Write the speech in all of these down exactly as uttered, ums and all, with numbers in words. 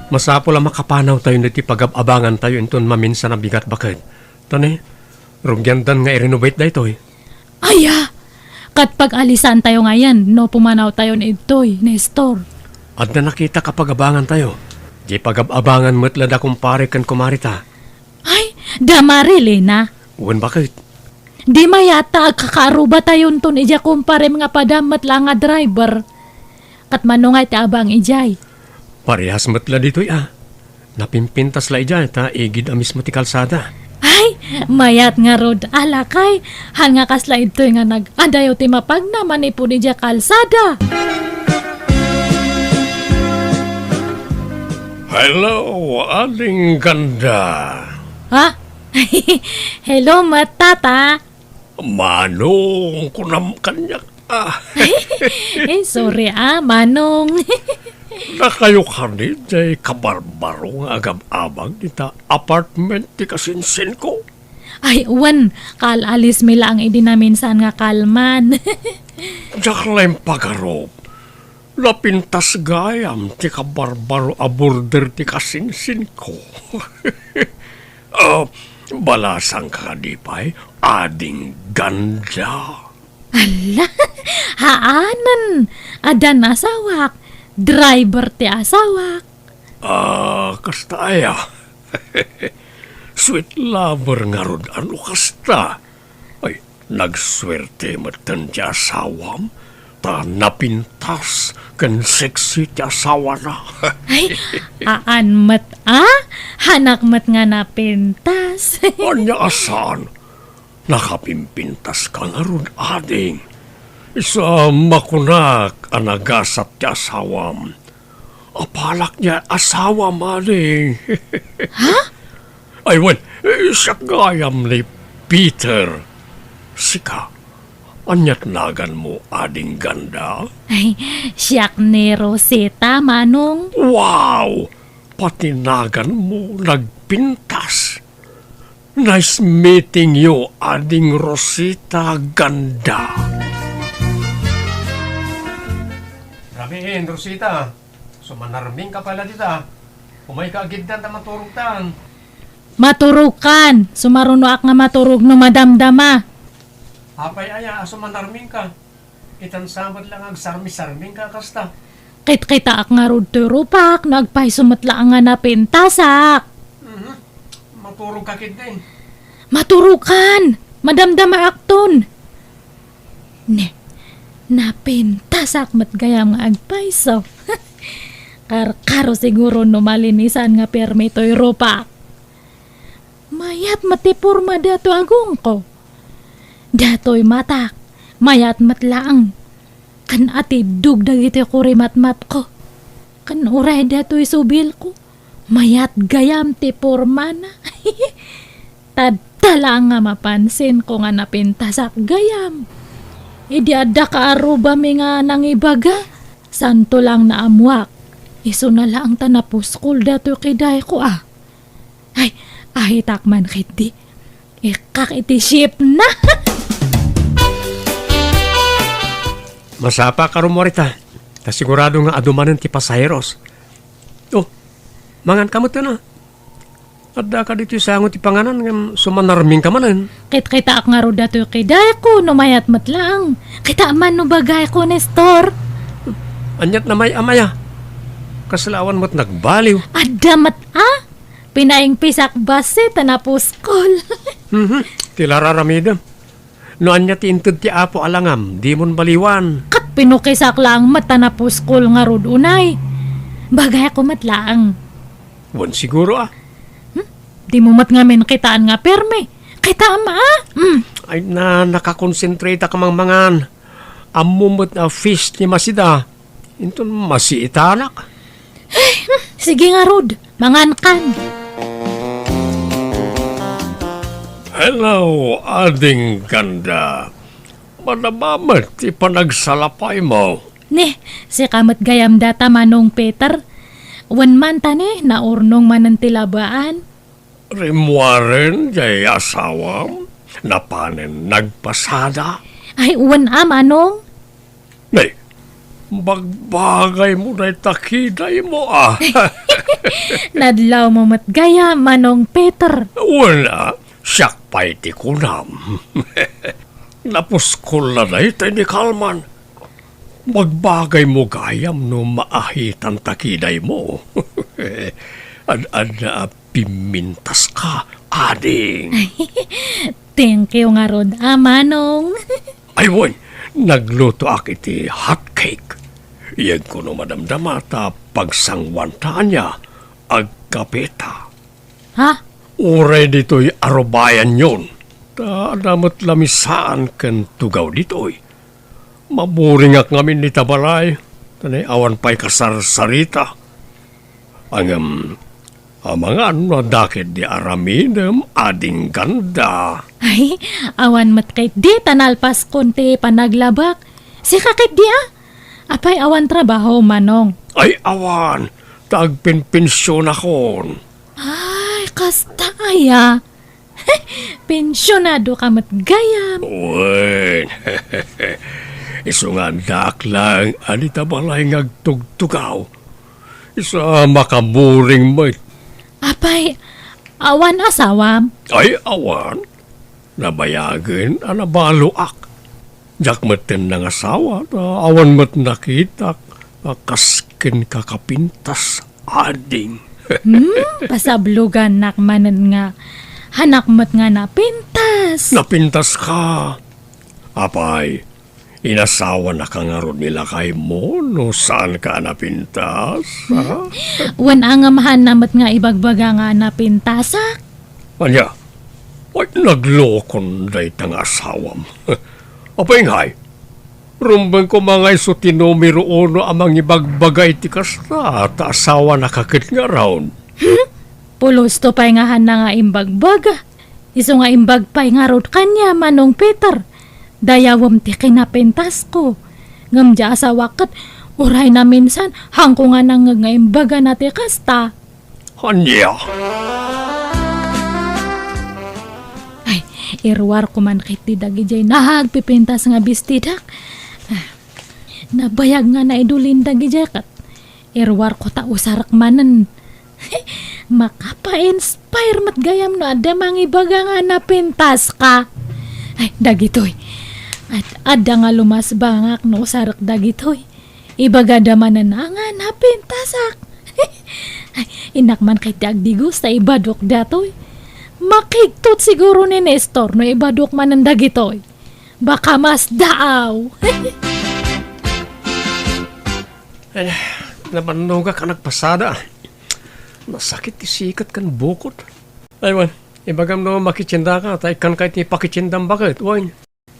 Masapul a makapanawtayon iti pagab-abangantayo inton maminsan a bigat baket. Ta ne, rugiandan nga i-renovate daytoy. Aya! Ket pag-alisantayo ngayen no pumanawtayon idtoy, Nestor. Adda nakitak a pag-abangantayo. Diay pagab-abangan met la da kumpare ken kumarita. Ay, da Marilena. Wen, baket? Di mayat ta agkakaarrubatayonton idiay kumparem nga padam met la nga driver. Ket mano nga iti abang idiay? Parehas met la ditoy a. Napimpintas la idiay ta igid a mismo ti kalsada. Ay, mayat ngarud a, lakay. Haan nga kasla idtoy nga nag-adayo ti mapagna manipud idiay kalsada. Hello, Ading Ganda. Ha? Hello, met, Tata. Manong, kunam kaniak a. Eh, sorry a, Manong. Nakayo kadi diay kabarbaro nga agab-abang ita apartment ti kasinsinko? Ay, wen, kaal-alismi laeng idi naminsan nga kalman. Diak la impagarup. Napintas gayam ti kabarbaro a border ti kasinsinko. Ah, balasangka kadi pay, Ading Ganda? Alla, haanen, addan asawak, driver ti asawak. Ah, kasta aya? Sweet lover ngarud a no kasta. Ay, nagsuerte metten ti asawam, ta napintas ken sexy ti asawana. Ay, haan met a? Haanak met nga napintas. Ania a saan? Nakapimpintaska ngarud, Ading. Isu a makunak a nagasat ti asawam. Apalak diay asawam, Ading. Ha? Ay, wen, eh, siak gayam ni Peter. Sika, aniat naganmo, Ading Ganda? Ay, siak ni Rosita, Manong. Wow! Pati naganmo nagpintas. Nice meeting you, Ading Rosita Ganda. Rabiin, Rosita. Sumanarmingka pay la dita. Umayka agiddan ta maturogtan. Maturogkan. Sumarunoak nga maturog no madamdama. Apay aya a sumanarmingka? Itan sa met la nga agsarmi-sarmingka kasta. Kitkitaak ngarud toy rupak no agpayso met la nga napintasak. Mhm. Maturogka ketdin. Maturogkan! Madamdamaakton! Ne, napintasak met gayam nga agpayso. Karkaro siguro no malinisan nga permi toy rupak. Mayat met ti porma datoy agongko. Datoy matak, mayat met laeng. Ken atiddog dagiti kurimatmatko. Ken uray datoy subilko, mayat gayam ti pormana. Tadta laeng nga mapansinko nga napintasak gayam. Idi adda kaarrubami nga nangibaga, santo laeng naammuak. Isuna laeng ta napuskol datoy kidayko a. Ay, ahitak man ketdi. Ikkak iti shipna. Masapa ka rumorita. Ta sigurado nga adu manen ti pasaheros. Oh, manganka met a. Addaka ditoy sango ti panganan ngem sumanarmingka manen. Kitkitaak ngarud datoy kidayko no mayat met laeng. Kitaem man no bagayko, Nestor. Aniat namay-amaya. Kasla awan met nagbaliw. Adda met a. Pinaingpisak bassit ta napuskol. Mhm. Ti la ar-aramidem. No ania ti inted ti Apo a langam, dimon baliwan. Ket pinukisak laeng met ta napuskol ngarud unay. Bagayko met laeng. Wen siguro a. Hmm? Dimo met ngamin kitaan nga permi. Kitaem a? Hmm. Ay na, nakakonsentrate ka mangmangan. Ammo met a fish ti masida. Inton masiitanak. Sige ngarud, mangankan. Hello, Ading Ganda. Madama met ti panagsalapaymo. Ne, sika met gayam data, Manong Peter. Wen man ta ne, naurnong manen ti labaan. Rimmuaren diay asawam? Napanen nagpasada? Ay, wen a, Manong. Nay, Bagbagaymo dayta kidaymo, a. Nadlawmo met gayam, Manong Peter. Wen a, siak pay ti kunam. Napuskol la dayta ni Kalman. Bagbagaymo gayam no maahitan ta kidaymo. Ad-adda a pimintaska, ading. Thank you ngarud, a, Manong. Ay, wen, naglutoak iti hot cake. Yegko no madamdama ta pagsanguanta ania, agkapeta. Ha? Uray ditoy arubayanyon. Ta adda met lamisaan ken tugaw ditoy. Maburingak ngamin ita balay, ta ni awan pay kasarsarita. Ngem, amangan no adda ketdi aramidem, ading ganda. Ay, awan met ketdi ta nalpaskon ti panaglabak. Sika ketdi a? Apay awan trabaho, Manong? Ay, awan. Ta agpenpensionakon. Ay, kasta aya. Pensionadoka met gayam. Wen. Isu nga addaak laeng a dita balay nga agtugtugaw. Isu a makaburing met. Apay, awan asawam? Ay, awan. Nabayagen a nabaloak. Diak metten nangasawa, ta awan met nakitak a kas kenka kapintas, ading. Hmm, pasablogannak manen nga hanak met nga napintas. Napintaska. Apay, inasawanaka ngarud ni lakaymo no saanka a napintas, ha? Wen a ngem haanna met nga ibagbaga nga napintasak? Ania? Ay, naglokon dayta nga asawam. Apay ngay, rumbeng koma nga isu ti numero uno a mangibagbaga iti kasta, ta asawanaka ket ngarud. Hmm? Pulosto pay nga haanna nga imbagbaga. Isu nga imbag pay ngarud kaniam, Manong Peter. Dayawem ti kinapintasko. Ngem diay asawak ket uray naminsan, haanko nga nangngeg nga imbagana ti kasta. Ania? Ay, iruarko man ketdi dagidiay nagpipintas nga bestidak. Ah, nabayag nga naidulin dagidiay ket iruarko ta usarek manen. Makapa-inspire met gayam no adda mangibaga nga napintaska. Ay, dagitoy. Ad-, adda nga lumasbangak no usarek dagitoy. Ibagada manen a nga napintasak. Ay, innak man ketdi agdigos ta ibadok datoy. Makigtot siguro ni Nestor no ibadok manen dagitoy. Baka masdaaw. Ay, nabannogak a nagpasada. Nasakit ti sikat ken bukod. Ay, wen, ibagam no makitiendaka, ta ikkanka iti pakitiendam baket, wen.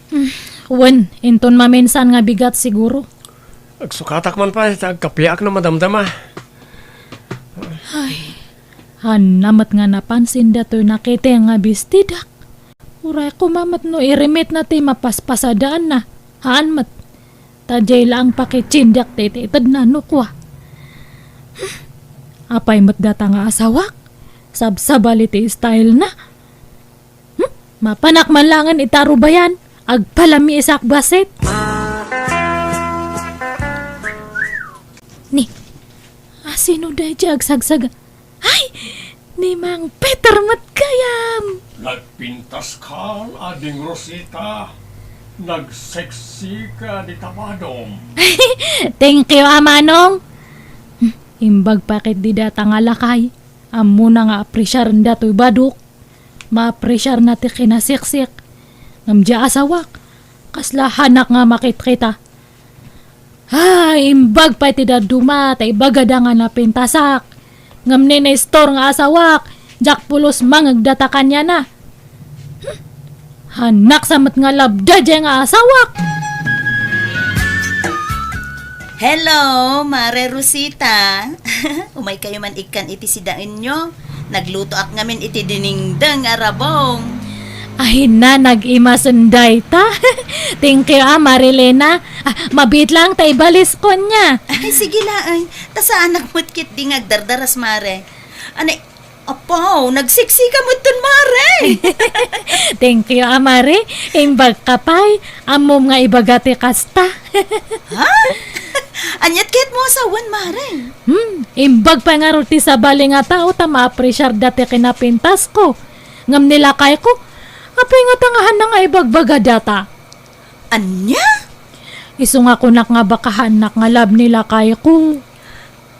Hmm, wen, inton maminsan nga bigat siguro. Agsukatak man pay, ta agkapiak no madamdama. Ay, haanna met nga napansin datoy nakiteng nga bestidak. Uray koma met no irimitna ti mapaspasadaanna. Haan met. Ta diay laeng pakitiendak ti itedna no kua. Hmm, apay met data nga asawak? Sabsabali ti stylena. Hmm? Mapanak man laengen ita rubayan, agpalamiisak bassit. Ni, asino daydiay agsagsaga? Ay, ni Mang Peter met gayam! Nagpintaskan, Ading Rosita. Nagseksika dita badom. Thank you, a Manong. Hmm, imbag pay ketdi data nga lakay. Ammona nga apresiaren datoy badok. Maapresiarna ti kinasiksik. Ngem diay asawak, kasla haanak nga makitkita. Ay, imbag pay ti dadduma, ta ibagada nga napintasak. Ngem ni Nestor nga asawak, diak pulos mangngeg data kaniana. Hmm. Haanak sa met nga labda diay nga asawak. Hello, Mare Rosita. Umaykayo man ikkan iti sidaenyo. Naglutoak ngamin iti dinengdeng a rabong. Ay na, nag-imasen dayta. Thank you, a, Marilena. A, mabiit laeng ta ibaliskon nia. Ay, sige laeng. Ta saanak met ketdi nga agdardaras, Mare. Anay, apaw, nagseksika metten, Mare. Thank you, a, Mare. Imbagka pay. Ammom nga ibaga ti kasta. Ha? Aniat ket mo asawan, Mare? Hmm, imbag pay ngarud ti sabali nga tao ta maapresiar dati kinapintasko. Ngem ni lakayko, apay ngata nga haanna nga ibagbaga data? Ania? Isu nga kunak nga baka haannak nga love ni lakayko.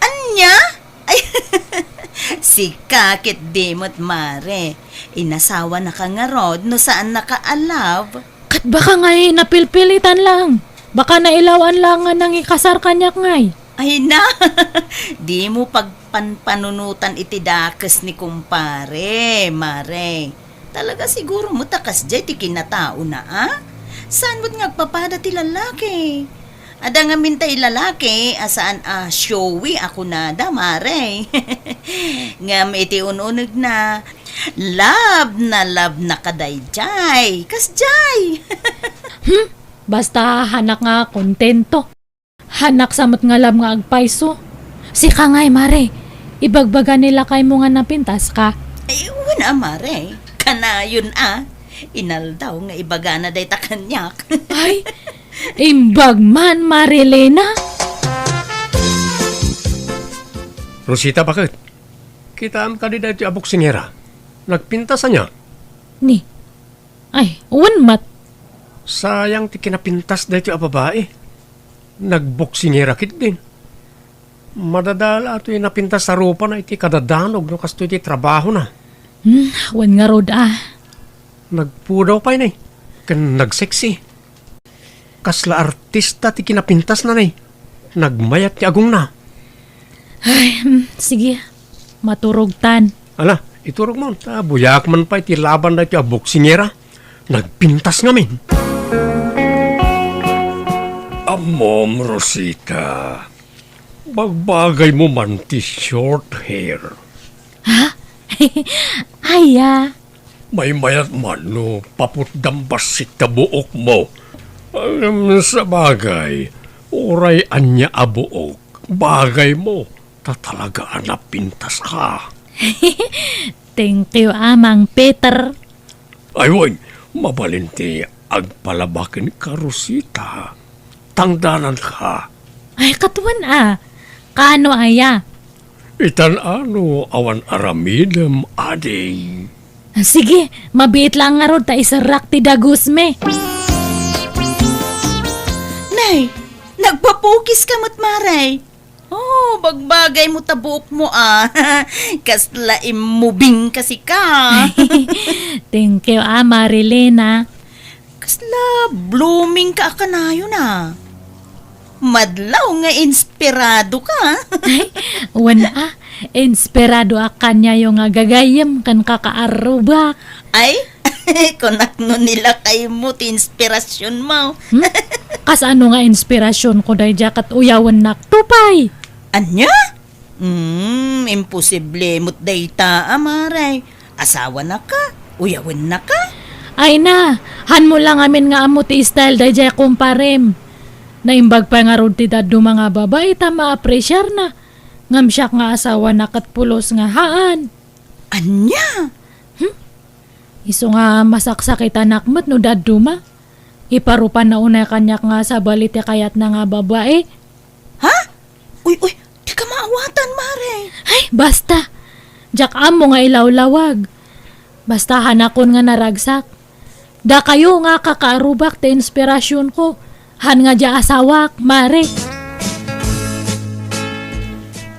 Ania? Ay, sika ket di met, Mare. Inasawanaka ngarud no saannaka a love. Ket baka ngay napilpilitan lang. Baka nailawan lang nga nangikasar kaniak ngay. Ay na, dimo pagpanpanunotan iti dakes ni kumpare, Mare. Talaga siguro met a kasdiay ti kinataona, a? Saan met nga agpapada ti lalaki? Adda ngamin tay lalaki a saan a showy a kunada, Mare. Ngem iti un-unegna, love na love na kadaydiay. Kasdiay. Hmm? Basta haannak nga kontento. Haannak sa met nga love nga agpayso. Sika ngay, Mare. Ibagbaga ni lakaymo nga napintaska. Ay, wen a, Mare. Kanayon a. Inaldaw nga ibagana dayta kaniak. Ay, imbag man, Marilena. Rosita, baket? Kitaem kadi daytoy a boksingera? Nagpintas ania? Ni. Ay, wen met. Sayang ti kinapintas daytoy a babai. Nagboksingera ketdin. Madadala toy napintas a rupana iti kadadanog no kastoy ti trabahona. Hmm, wen ngarud a. Nagpudaw pay ni, ken nagsexy. Kasla artista ti kinapintasna ni. Nagmayat ti agongna. Ay, hmm, sige. Maturogtan. Ala, iturogmo, ta buyak man pay ti laban daytoy a boksingera. Nagpintas ngamin. Ammom, Rosita. Bagbagaymo man ti short hair. Ha? Aya. Maymayat man no paputdam bassit ta buokmo. Ngem sabagay, uray ania a buok, bagaymo, ta talaga a napintaska. Thank you, Amang Peter. Ay, wen, mabalin ti agpalaba kenka, Rosita. Tangdananka. Ay, katuan a. Kaano aya? Itan-ano awan aramidem, ading. Sige, mabiit lang ngarud ta iserrak ti dagusmi. Nay, nagpapukiska met, Mare. Oh, bagbagaymo ta buokmo, a. Kasla immubing ka sika. Thank you, a, Marilena. Kasla blooming ka a kanayon, a. Madlaw nga inspirado ka. Ay, wen a, inspirado a kaniayo nga gagayyem ken kakaarrubak. Ay, kunak no ni lakaymo ti inspirasionmo. Hmm? Kasano nga inspirasionko daydiay ket uyawennak to pay? Ania? Hmm, imposible met dayta, a, Mare. Asawanaka, uyawennaka. Ay na, hanmo lang amin nga ammo ti style daydiay kumparem. Naimbag pay ngarud ti dadduma nga babai ta maapresiarna. Ngem siak nga asawana ket pulos nga haan. Ania? Hmm? Isu nga masaksakitanak met no dadduma. Iparupanna unay kaniak nga sabali ti kayatna nga babai. Ha? Uy, uy, dika maawatan, Mare. Ay, basta. Diak ammo nga ilawlawag. Basta hanakon nga naragsak. Dakayo nga kakaarrubak ti inspirasionko. Han nga dia asawak, Mare.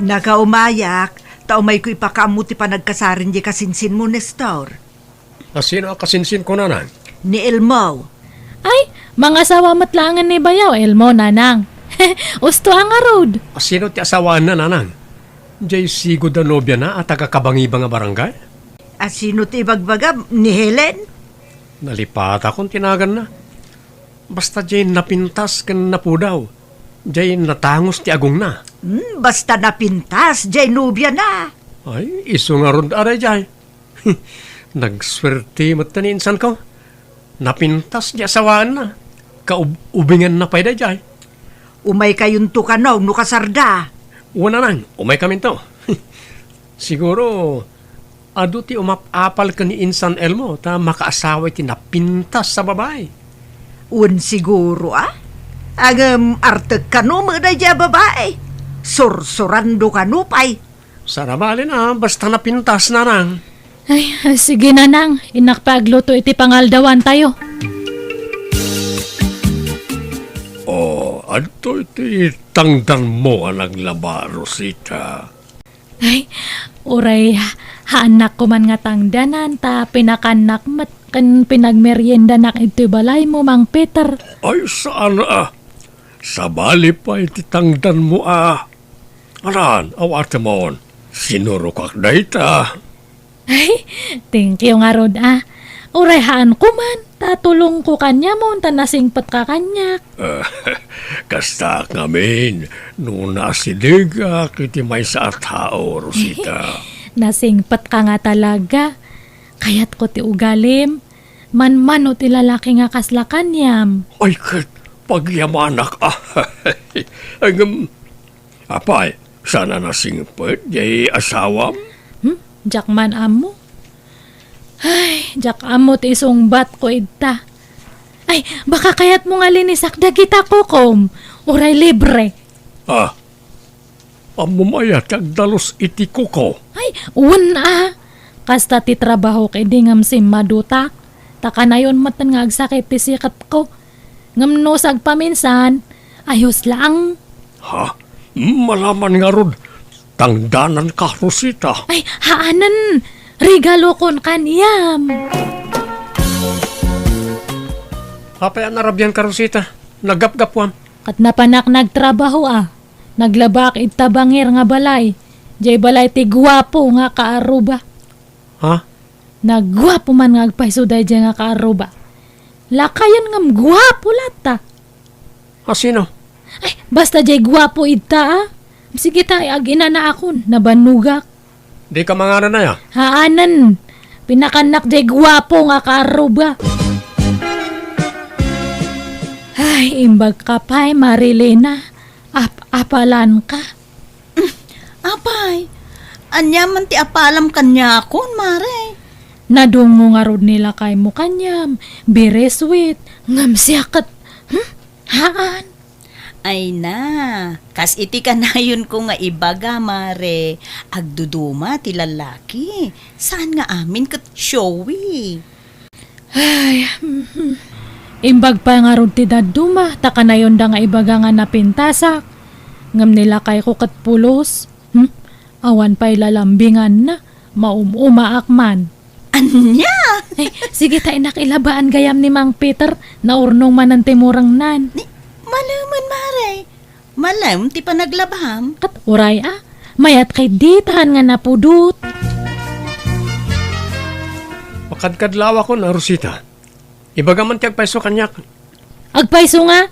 Nakaumayak, ta umayko ipakaammo ti panagkasaren di kasinsinmo, Nestor. A, sino a kasinsinko, nanang? Ni Elmo. Ay, mangasawa met laengen ni bayaw Elmo, nanang. Usto a ngarud. A, sino ti asawaanna, nanang? Jay sigud a nobiana a taga-Kabangiba nga barangay? A, sino ti ibagbagam? Ni Helen? Nalipatakon ti naganna. Basta jay napintas ken napudaw. Jay natangos ti agongna. Hmm, basta napintas, jay nobiana. Ay, isu ngarud a dayjay. Nagsuerte met ni insanko. Napintas di asawaanna. Kaub-, ubinganna pay dayjay. Umaykayonto kano no kasarda? Wen, nanang, umaykaminto. Siguro, adu ti umap-apal ken ni Insan Elmo ta makaasawa iti napintas a babai. Wen, siguro, a? Ngem artek kano met daydiay a babai? Sursurando kano pay? Saan a bale, basta napintas, nanang. Ay, sige, nanang. Innak pay agluto iti pangaldawantayo. O, adtoy ti tangdanmo a naglaba, Rosita. Ay, uray, haannak koman nga tangdanan, ta pinakannak met ken pinagmeriendanak iti balaymo, Mang Peter. Ay, saan a. Sabali pay ti tangdanmo a. Alan, awatemon. Sinurokak dayta. Ay, thank you ngarud a. Uray haan koman, ta tulongko kaniamon, ta nasingpetka kaniak. Ah, kasta ngamin, no naasidegak iti maysa a tao, Rosita. Nasingpetka nga talaga. Kayatko ti ugalim. Manmano ti lalaki nga kasla kaniam. Ay, ket pagyamanak a. Ngem, apay, saan a nasingpet jay asawam? Hmm? Diak man ammo. Ay, diak ammo ti isungbatko ita. Ay, baka kayatmo nga linisak dagita kukom. Uray libre. Ah, ammom aya ti agdalus iti kuko? Ay, wen a. Kasta ti trabahok idi ngem simmadutak. Ta kanayon metten nga agsakit ti siketko. Ngem no sagpaminsan, ayos laeng. Ha? Malaman ngarud, tangdananka, Rosita. Ay, haanen. Regalokon kaniam. Apay a narabianka, Rosita? Naggapgapuam. Ket napanak nagtrabaho a. Naglabaak ita bangir nga balay. Jay balay ti guapo nga kaarruba. Ha? Naguapo man nga agpayso daydiay nga kaarruba. Lakayen ngem guapo latta. A sino? Ay, basta jay guapo ita a. Sige ta, ag-inanaakon, nabannogak. Dika manganan aya? Haanen. Pinakannak jay guapo nga kaarruba. Ay, imbag ka pay, Marilena. Ap-apalanka. Apay, ania man ti apalam kaniakon, Mare? Nadungngo ngarud ni lakaymo kaniam, very sweet, ngem siak ket, hmm? Haan. Ay na, kas iti kanayonko nga ibaga, Mare, agduduma ti lalaki. Saan nga amin ket showy. Ay, mhm. Imbag pay ngarud ti dadduma, ta kanayonda nga ibaga nga napintasak. Ngem ni lakayko ket pulos. Hmm? Awan pay lalambinganna, maum-umaak man. Ania? Ay, sige ta, innak, ilabaan gayam ni Mang Peter, naurnong manen ti murengnan. Ni, malemen, Mare. Malem ti panaglabam. Ket uray a, mayat kay ditan nga napudot. Makadkadlawakon a, Rosita. Ibagam man ti agpayso kaniak. Agpayso nga?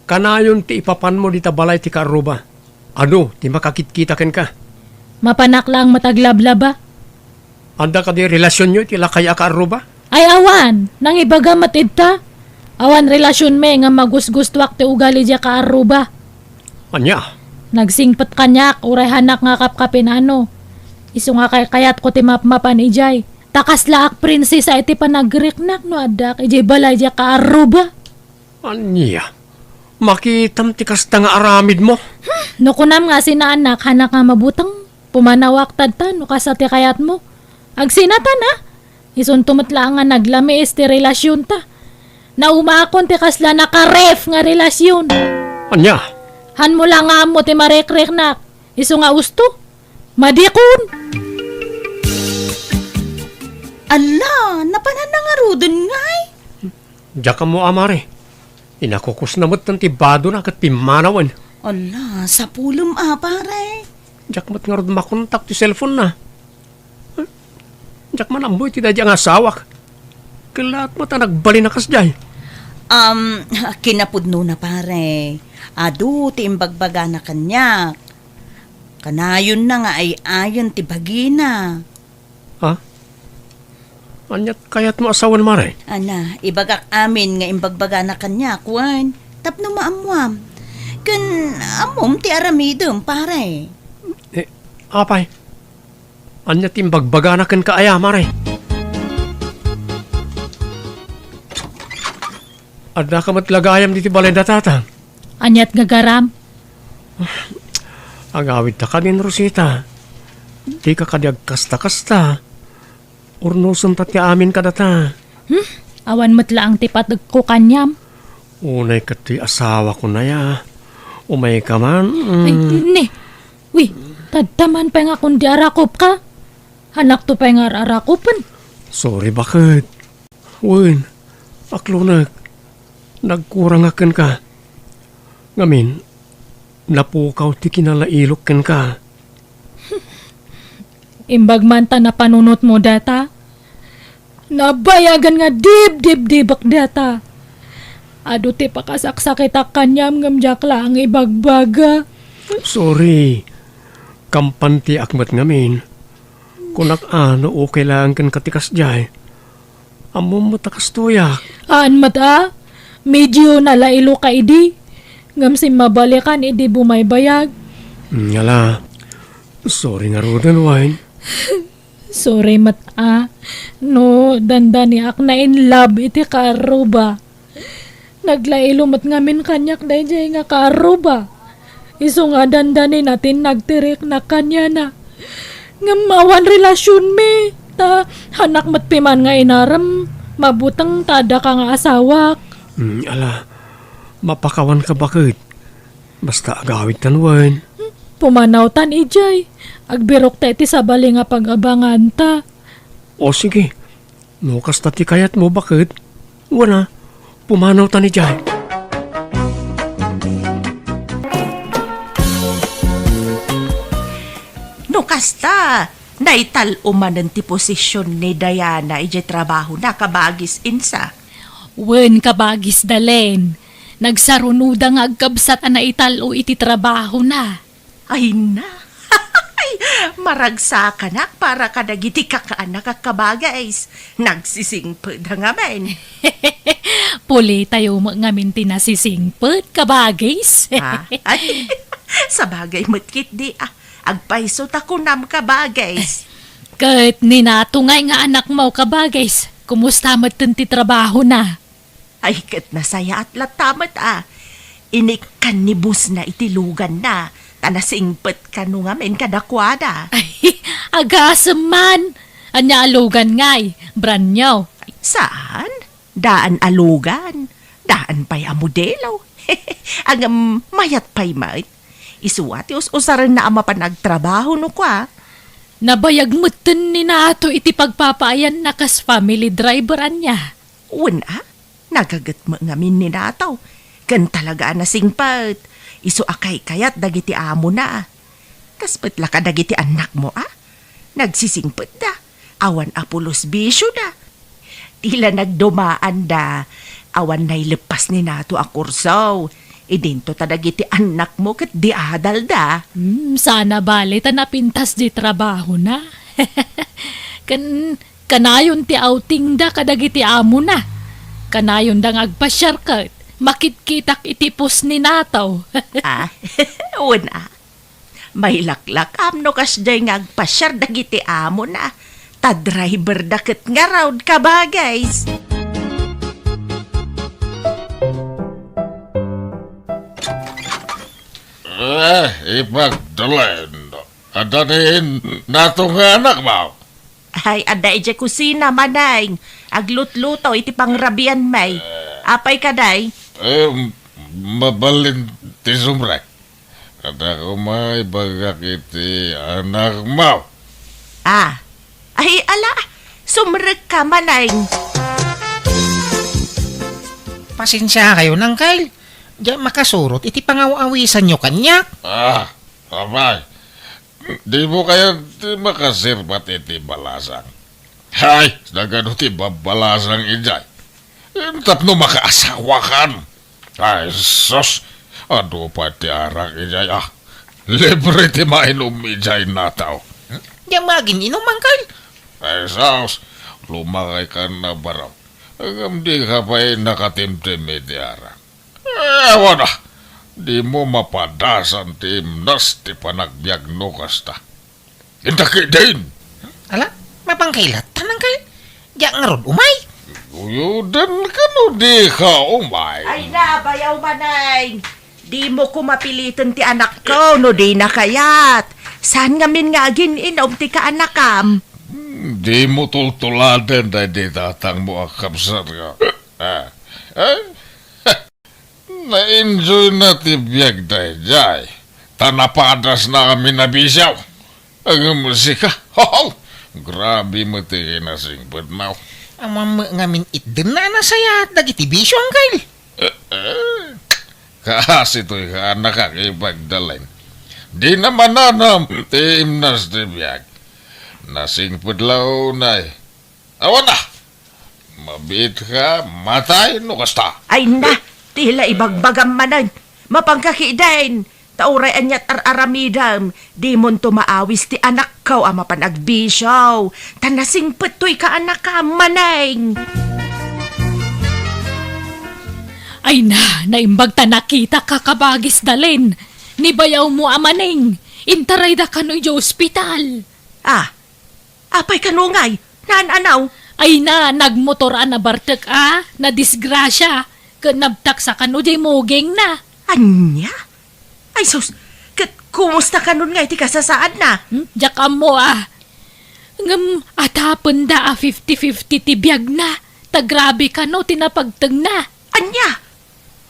Kanayon ti ipapanmo dita balay ti kaarruba. Adu ti makakitkita kenka? Mapanak laeng met aglablaba. Adda kadi relasionyo iti lakay a kaarruba? Ay awan, nangibaga met ita. Awan relasionmi nga magusgustoak ti ugali diay kaarruba. Ania? Nagsingpet kaniak, uray hanak nga kapkapinano. Isu nga kay-, kayatko ti mapmapan idiay. Ta kaslaak prinsesa iti panagriknak no addaak idiay balay diay kaarruba. Ania? Makitam ti kasta nga aramidmo? Hmm, no kunam nga asinaannak, hanak nga mabuteng. Pumanawak tadta no kasta ti kayatmo. Agsinatan a. Isunto met laeng nga naglamiis ti relasionta. Naumaakon ti kasla nakaref nga relasion. Ania? Hanmo la nga ammo ti marekriknak. Isu nga usto. Madikon. Alla, napanan na ngaruden ngay? Diak ammo a, Mare. Inakukusna met ti badona ket pimmanawen. Ala, sapulem a, pare. Diak met ngarud makontak ti cellphone na. Diak man ammo iti daydiay nga asawak. Kellaat met a nagbalin a kasdiay. Um, kinapudnona, pare. Adu ti imbagbagana kaniak. Kanayonna nga ay-ayen ti bagina. Ha? Aniat kayatmo a sawen, Mare? Ana, ibagak amin nga imbagbagana kaniak, wen, tapno maammuam. Ken ammom ti aramidem, pare. Eh, apay? Ania ti imbagbagana kenka aya, Mare? Addaka met la gayam ditoy balay da Tatang. Aniat gagaram? Agawidta kadin, Rosita. Dika kadi agkasta-kasta. Urnosenta ti amin kadata. Hmm? Awan met laeng ti pategko kaniam. Unay ket ti asawako naya. Umayka man. Mm. Ay, ni. Wi, tadda man pay nga kundi arakupka. Hanakto pay nga ar-arakupen. Sorry, baket. Wen, aklonek. Nagkurangak kenka. Ngamin, napukaw ti kinalailok kenka. Imbag man ta napanunotmo data. Nabayagan nga dibdibdibek data. Adu ti pakasaksakitak kaniam ngem diak laeng ibagbaga. Sorry. Kampantiak met ngamin. Kunak a no okay laeng kenka ti kasdiay. Ammom met a kastoyak. Haan met a, medio nalailo ka idi. Ngem simmabalikan idi bumaybayag. Mm, ala. Sorry ngaruden, Wine. Sorry met a, no dandaniak na in love iti kaarruba. Naglailo met ngamin kaniak daydiay nga kaarruba. Isu nga dandanina ti nagtiriknak kaniana. Ngem awan relasionmi, ta hanak met piman nga inarem, mabuteng ta addaka nga asawak. Mm, ala, mapakawanka baket. Basta agawidtan wen. Pumanawtan idiay. Agbirokta iti sabali nga pag-abanganta. O sige, no kasta ti kayatmo, baket, wen a, pumanawtan idiay. No kasta, naital-o manen ti posisyon ni Diana idiay trabahona, kabagis Insa. Wen, kabagis Dalen. Nagsarunoda nga agkabsat a naital-o iti trabahona. Ay na! Maragsakanak para kadagiti kakaanak a kabagis. Nagsisingpet da ngamin. Pulitayo met ngamin ti nasisingpet, kabagis. Ha? Ay, sabagay met ketdi, ah. Agpayso ta kunam, kabagis. Ket ni Nato ngay nga anakmo, kabagis, kumusta metten ti trabahona? Ay, ket nasayaat latta met a. Inikkan ni bossna iti luganna, ta nasingpet kano ngamin kadakuada. Ay, agasem man! Ania a lugan ngay? Brand new? Saan? Daan a lugan. Daan pay a modelo. Ngem mayat pay met. Isu a ti us-usarenna a mapan agtrabaho no kua. Nabayag metten ni Nato iti pagpapaayanna kas family driver ania. Wen a, nagaget met ngamin ni Nato. Ken talaga a nasingpet. Isu a kaykayat dagiti amona. Kas met la kadagiti annakmo a, nagsisingpetda. Awan a pulos bisioda. Ti la nagdumaanda, awan naileppas ni Nato a kurso. Idinto ta dagiti annakmo ket di adalda. Hmm, sana bale ta napintas di trabahona. Ken kanayon ti outingda kadagiti amona. Kanayonda nga agpasiar ket makitkitak iti post ni Nato. Ah, wen a. Mailaklakam no kasdiay nga agpasiar dagiti amona, ta driverda ket ngarud, kabagis. Eh, ipagdalen. Adda ni Nato nga anakmo? Ay, adda idiay kusina, Maneng. Aglutluto iti pangrabianmi. Apay kadi? Eh, mabalin ti sumrek. Adda koma ibagak iti anakmo. Ah. Ay, ala, sumrekka, Maneng. Pasensiakayon, Angkel. Diak makasurot iti pangaw-awisanyo kaniak. Ah, apay. Dimo kayat ti makaserbat iti balasang? Hay, nagano ti babbalasang idiay? Tapno makaasawakan. Ay, sus! Adu pay ti arak idiay, ah. Libre ti mainum idiay, Nato. Diak maagin-inum, Angkel. Ay, sus! Lumakaykan a barok. Ngem dika pay nakatimtim iti arak. Eh, awan a. Dimo mapadasan ti imnas ti panagbiag no kasta. Inta ketdin. Ala, mapangkailattan, Angkel. Diak ngarud umay. Uyoden kano dika umay. Ay na, bayaw, Maneng. Dimo koma piliten ti anakko no dina kayat. Saan ngamin nga agin-inom ti kaanakam? Hmm, dimo tultuladen daydi tatangmo a kabsat nga. Ah, eh? Na-enjoyna ti biag daydiay. Ta napadasna amin a bisio. Ngem sika, hoho! Grabe met ti kinasingpetmo. Ammom met ngamin itdenna a nasayaat dagiti bisio, Uncle. Eh, eh. Kaasi toy kaanakak, Ipag Dalen. Dina mananam ti imnas ti biag. Nasingpet la unay. Awan a! Mabiitka, matay no kasta. Ay na, ti la ibagbagam manen. Mapangka ketdin. Ta uray ania't ar-aramidem, dimonto maawis ti anakko a mapan agbisio. Ta nasingpet toy kaanakam, Maneng. Ay na, naimbag ta nakitak, kabagis Dalen. Ni bayawmo a Maneng, intarayda kano idiay ospital. Ah, apay kano ngay? Naan-anaw? Ay na, nagmotor a nabartek a, nadisgrasia, ket nabtaksa kano diay mugingna. Ania? Ay sus, ket kumusta kanon ngay ti kasasaadna? Hmm? Diak ammo a. Ngem atapenda a fifty fifty ti biagna, ta grabe kano ti napagtengna. Ania?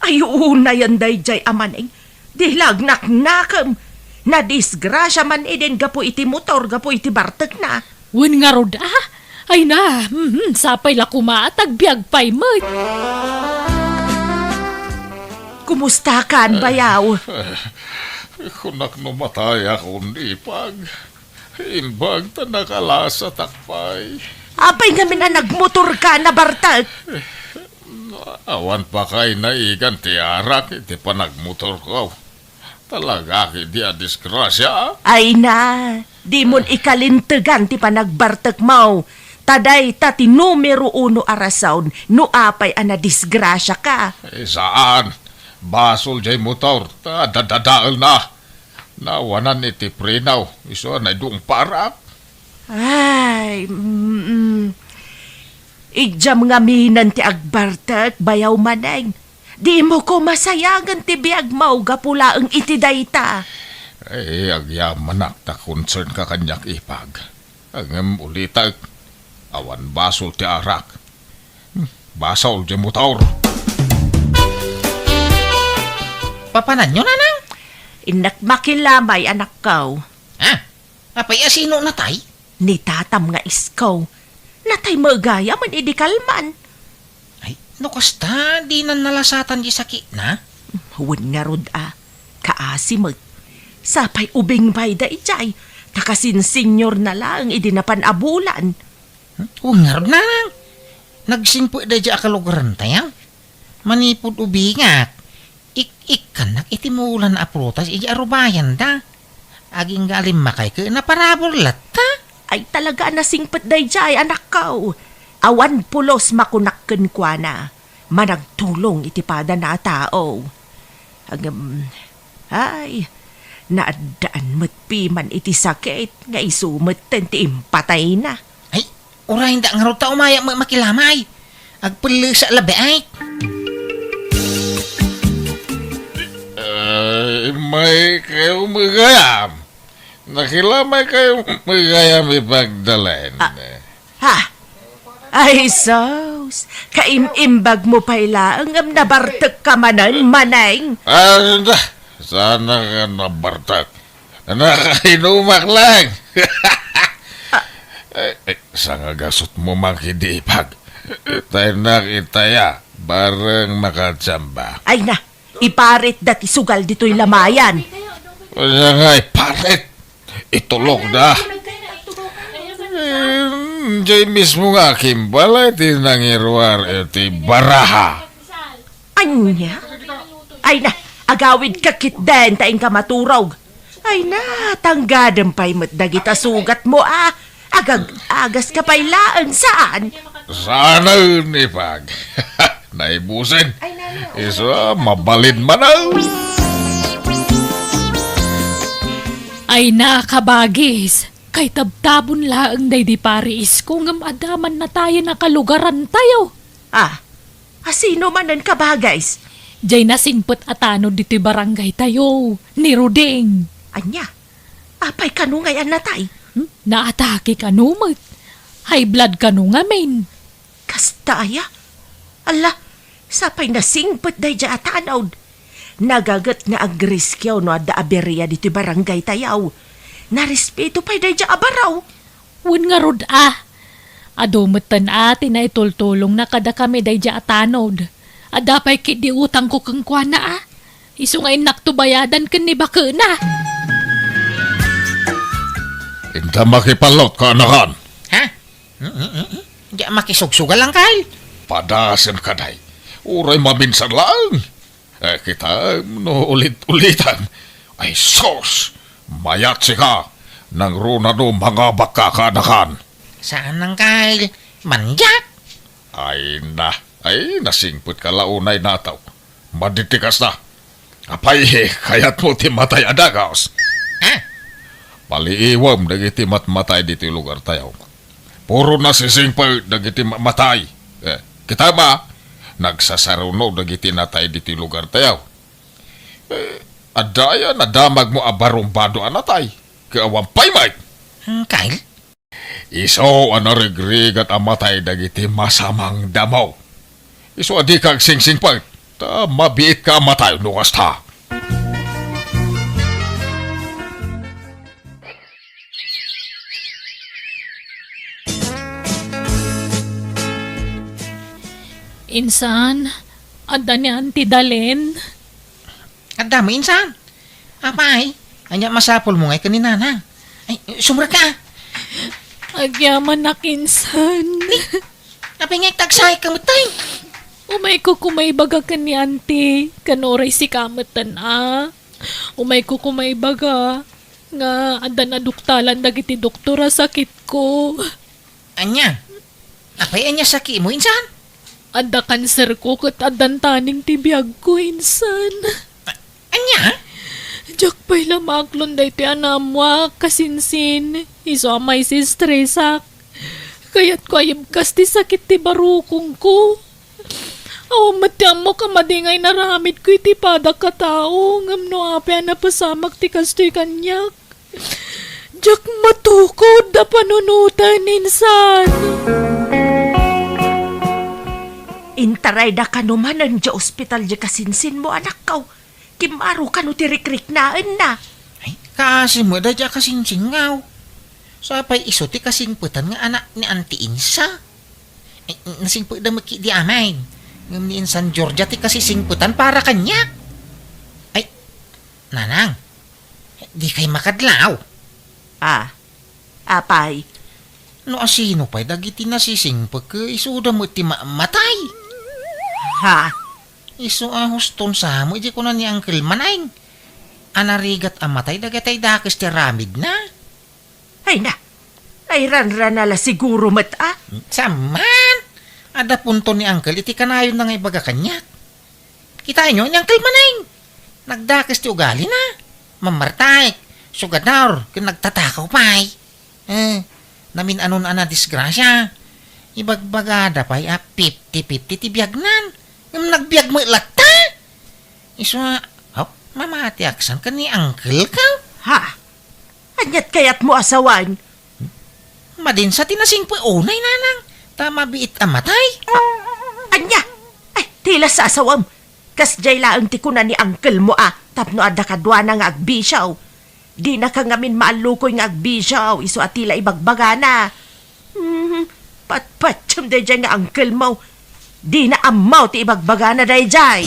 Ay, unayen daydiay a Maneng. Di la agnaknakem. Nadisgrasia man idin gapu iti motor, gapu iti bartekna. Wen ngarud a? Ay na, mhm, sapay la koma ta agbiag pay met. Kumustakan, bayaw? Kunak no matayakon, Ipag. Imbag ta nakalasatak pay. Apay ngamin a nagmotorka, nabartek? Awan pay naigan ti arak iti panagmotorko. Talaga ketdi a disgrasia. Ay na, dimon ikalintegan ti panagbartekmo. Ta dayta ti numero uno a rason no apay a nadisgrasiaka. Eh, saan? Basol diay motor, ta dadadaelna. Nawanan iti preno, isu a naidungparak. Ay, mm, idiam ngaminen ti agbartek, bayaw Maneng. Dimo koma sayangen ti biagmo gapu laeng iti dayta. Eh, agyamanak ta concernka kaniak, Ipag. Ngem ulitek, awan basol ti arak. Hmm, basol diay motor. Papananyo, Nanang? Innak makilamay, anakko. Ah, apay a sino natay? Ni tatam nga isko. Natay met gayam idi kalman. Ay, no kasta, dinan nalasatan diay sakitna? Wen ngarud a, kaasi met. Sapay ubing pay daydiay, ta kasin-seniorna laeng idi napan a bulan. Hmm? Wen ngarud, Nanang. Nagsingpet daydiay a kalugarantayo. Manipud ubingak, ik-ikkannak iti mulan a prutas idiay arubayanda. Agingga a limmakay ket naparabur latta. Ay, talaga a nasingpet daydiay, anakko. Awan pulos makunak kenkuana. Managtulong iti padana a tao. Ngem, ay, naaddaan met piman iti sakit nga isu metten ti impatayna. Ay, urayenda ngarud ta umayak met makilamay. Agpellesak labi ay. Ay, immay kayo met gayam. Nakilamay kayo met gayam, Ipag Dalen. Ah, ha? Ay, sus. Kaim-imbag mo pay laeng ngem nabartek ka manen, Maneng. Ah, da. Saan ka nabartek? Nakainumak lang. Eh, eh, sangagasutmo man ketdi, Ipag. Tayo nakitaya, bareng makachamba. Ay na, iparitda ti sugal ditoy lamayan. Ania nga iparit? Itulokda. Eh, diay mismo nga akimbalay ti nangiruar iti baraha. Ania? Ay na, agawidka ketdin ta inka maturog. Ay na, tanggadem pay met dagita sugatmo a. Agag-agas ka pay laeng, saan? Saanen, Ipag. Naibusen. Isu a, mabalin manen. Ay na, kabagis. Kaitabtabon laeng daydi pari isko ngem adda man natayen a kalugarantayo. Ah, a sino manen, kabagis? Jay nasingpet a tanod ditoy barangay tayo, ni Ruding. Ania? Apay kano ngay a natay? Hmm? Naatake kano met? High blood kano ngamin? Kasta aya? Ala, sapay nasingpet daydiay a tanod. Nagaget nga agriskio no adda aberia ditoy barangay tayo. Narespeto pay daydiay a baro. Wen ngarud a. Adu metten a ti naitultulongna kadakami daydiay a tanod. Adda pay ketdi utangko kenkuana a. Isu nga innakto bayadan ken ni bakena. Inta makipallot, kaanakan. Ha? Mm, mm, mm, mm. Diak makisugsugal, Angkel. Padasen ka, day. Uray maminsan laeng. Eh, kitaem no ulit-ulitan. Ay, sus! Mayat sika. Nangruna no mangabak ka, kaanakan. Saan, Angkel? Mandiak? Ay na. Ay, nasingpet ka la unay, nataw. Madi ti kasta. Apay, kayatmo ti matay a dagus? Ah? Paliiwem dagiti matmatay ditoy lugar tayo. Puro nasisingpet dagiti ma-, matay. Eh, kita ba? Nagsasaruno dagiti natay ditoy lugar tayo. Eh, adda aya nadamagmo a barumbado a natay? Ket awan pay met. Hmm, Kyle? Isu a narigrigat a matay dagiti masamang damo. Isu a dika agsingsingpet, ta mabiitka a matay no kasta. Insan, adda ni Auntie Dalen? Adda met, insan. Apay, ania masapulmo ngay ken ni Nanang? Ay, sumrek ka. Agyamanak, insan. Apay nga agtagsayka met, tay? Umayko koma ibaga ken ni Auntie, ken uray sika metten a. Umayko koma ibaga nga adda naduktalan dagiti doktor a sakitko. Ania? Apay, ania sakitmo, insan? Adda kanserko ket addan taning ti biagko, insan. A-, ania? Diak pay la maaklon daytoy a naammoak, kasinsin. Isu a maisistresak. Kayatko a ibkas ti sakit ti barukongko. Awan met ti ammok a madi nga inaramidko iti padak a tao, ngem no apay a napasamak ti kastoy kaniak? Diak matukod a panunoten, insan. Intarayda kano manen diay ospital diay kasinsinmo, anakko. Kimmaro kano ti rikriknaenna. Ay, kaasi met daydiay a kasinsinko. Sapay isu ti kasingpetan nga anak ni Auntie Insa. Ay, nasingpetda met ketdi amin. Ngem ni Insan Georgia ti kasisingpetan para kaniak. Ay, Nanang, dikay makadlaw? Ah, apay? No asino pay dagiti nasisingpet, isuda met ti ma-, matay. Ha? Isu a huston sa met, di kuna ni Uncle Maneng. A narigat a matay dagiti dakes ti aramidna. Ay na, ay ranrana la siguro met a. Saan man? Adda punto ni Uncle iti kanayonna nga ibaga kaniak. Kitaenyo ni Uncle Maneng. Nagdakes ti ugalina. Mammartaek, sugador, ken nagtatakaw pay. Eh, namin-anon a nadisgrasia. Ibagbagada pay a fifty fifty ti biagnan. Ngem nagbiag met latta. Isu a, hop, mamatiak san ken ni Uncle ko. Ha? Aniat kayatmo a sawen? Madinsa ti nasingpet unay, Nanang, ta mabiit a matay. Ania? Ay, ti la sasawem. Kasdiay laeng ti kuna ni uncle mo a tapno adda kaduana nga agbisio. Dinaka ngamin maallukoy nga agbisio, isu a ti la ibagbagana. Hmm, patpatiem daydiay nga uncle mo. Dina ammo ti ibagbagana daydiay.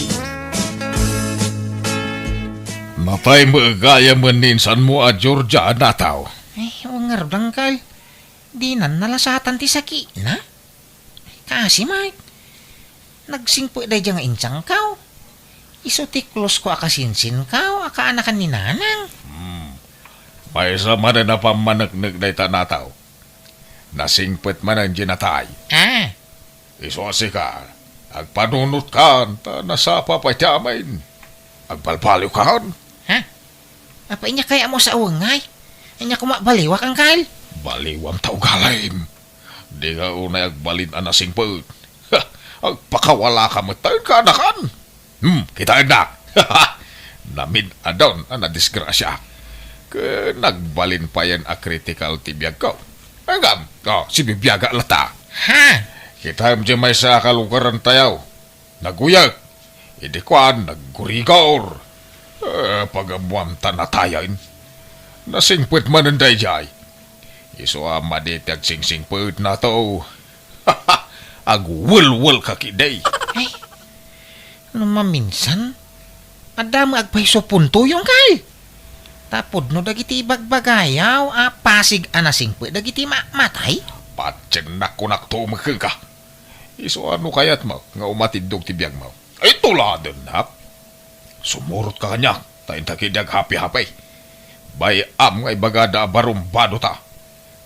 Natay met gayam ni insanmo a Georgia a nataw. Ay, wen ngarud, Uncle. Dinan nalasatan ti sakitna? Kaasi met. Nagsingpet daydiay nga insangko. Isu ti close ko a kasinsinko a kaanakan ni Nanang. Hmm. Maysa manen a pammaneknek dayta nataw. Nasingpet manen diay natay. Ah. Isu a sika, agpanunotkan, ta nasapa pay ti amin. Agbalbaliwkan. Ha? Apay, ania kayatmo a sawen ngay? Ania koma baliwak, Uncle? Baliwam ta ugalim. Dika unay agbalin a nasingpet. Ha! Agpakawalaka met ta ken kaanakan. Hmm, kitaennak. Namin-adon a nadisgrasiaak. Ket nagbalin payen a critical ti biagko. Ngem, oh, sibibiaga latta. Ha? Kitaem diay maysa a kalugarantayo. Naguyek. Idi kuan, naggurigor. Eh, pagammuam ta natayen. Nasingpet manen daydiay. Isu a madi ti agsingsingpetna to. Agwelwelka ketdi. Ay, no maminsan, adda met agpayso puntoyo, angkel. Ta pudno dagiti ibagbagayo a pasig a nasingpet dagiti ma-, matay. Patiennak, kunak to met kenka. Isu a no kayatmo nga umatiddog ti biagmo, ay, tuladennak. Sumurotka kaniak, ta inta ketdi aghapi-hapi. Bay-am nga ibagada a barumbadota.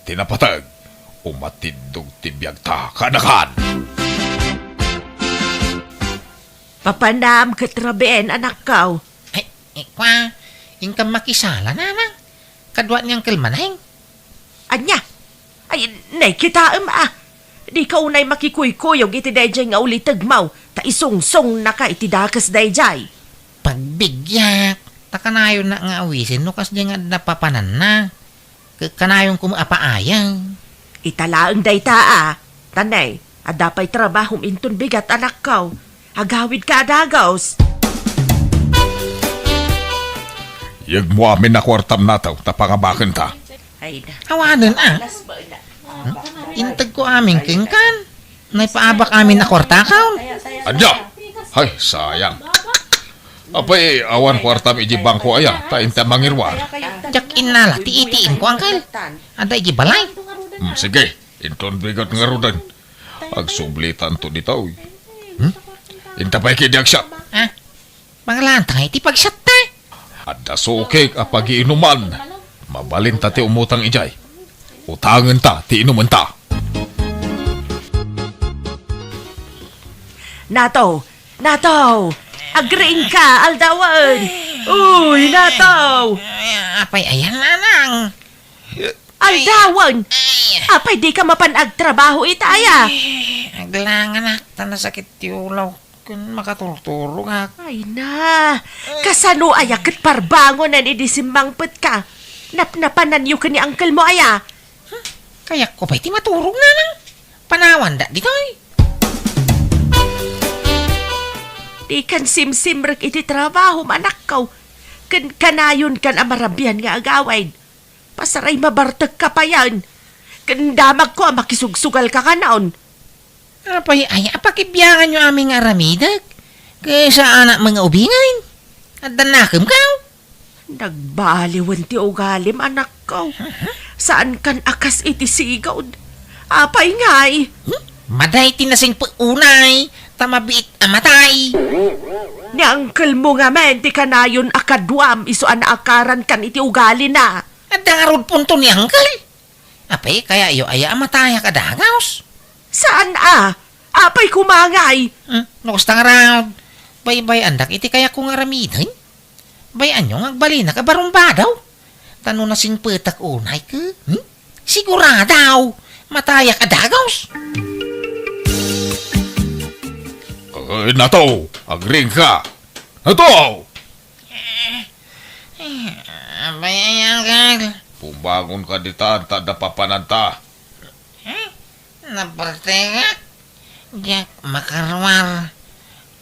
Ti napateg, umatiddog ti biagta kaanakan. Papanam ket rabien, anakko. Ay, ikwa, inkam makisala, nanang. Kadua ni Uncle Maneng. Ania? Ay, nay, kitaem, a. Dika unay makikuykuyog iti daydiay nga ulitegmo, ta isungsungnaka iti dakes daydiay. Pagbiggak, ta kanayonnak nga awisen no kasdiay nga adda papananna. Ka-, kanayonko met a paayeng. Ita laeng dayta, a. Ta nay, adda pay trabahom inton bigat, anakko. Agawidka a dagus. Yegmo amin a kuartam, Nato, ta pangabakenta. Ay, na. Awanen, a. Alas ba na? Hmm? Integko amin kenkan. Naipaabak amin a kuartakaw. Ania? Ay, sayang. Apay, awan kuartam iti bangko aya, ta inta mangiruar. Diak innala ti A T M ko, angkel. Adda iti balay. Hmm, sige, inton bigat ngaruden. Agsublitanto ditoy. Hmm? Inta pay ketdi agsiak. Ah? Manglantang iti pagsiatta. Adda sukik a pagiinuman. Mabalinta ti umutang idiay. Utangenta ti inumenta. Nato! Nato! Agriingka, aldawen! Uy, Nato! Ay, apay ayan, nanang? Aldawen! Ay. Apay dika mapan agtrabaho ita aya? Ay, aglanganak, ta nasakit ti ulo. Ken makaturturogak. Ay na, kasano aya ket parbangonen idi simmangpetka? Napnapananyo ken ni angkelmo aya? Hmm, kayatko pay ti maturog, nanang. Panawanda ditoy. Dikan simsimrek iti trabahom, anakko. Ken kanayonkan a marabian nga agawid. Pasaray mabartekka payen. Ken damagko a makisugsugalka kanon. Apay aya a pakibianganyo amin nga aramidek? Ket saanak met nga ubingen. Adda nakemkaw? Nagbaliwen ti ugalim, anakko. Aha. Saankan a kas iti sigud. Apay ngay? Hmm? Maday ti nasingpet unay, ta mabiit a matay. Ni angkelmo ngamin ti kanayon a kaduam isu a naakarankan iti ugalina. Adda ngarud punto ni angkel? Apay, kayatyo aya a matayak a dagus? Saan a? Apay koma ngay? Hmm, no kasta ngarud, baybay-andak iti kayatko nga aramiden. Bay-anyo nga agbalinak a barumbado. Ta no nasingpetak unay ket, hmm? Sigurado, matayak a dagus. Eh, Nato, agriingka. Nato! Eh, eh, abay, ay, angkel. Bumangonka ditan, ta adda papananta. Eh? Nabartekak? Diak makaruar.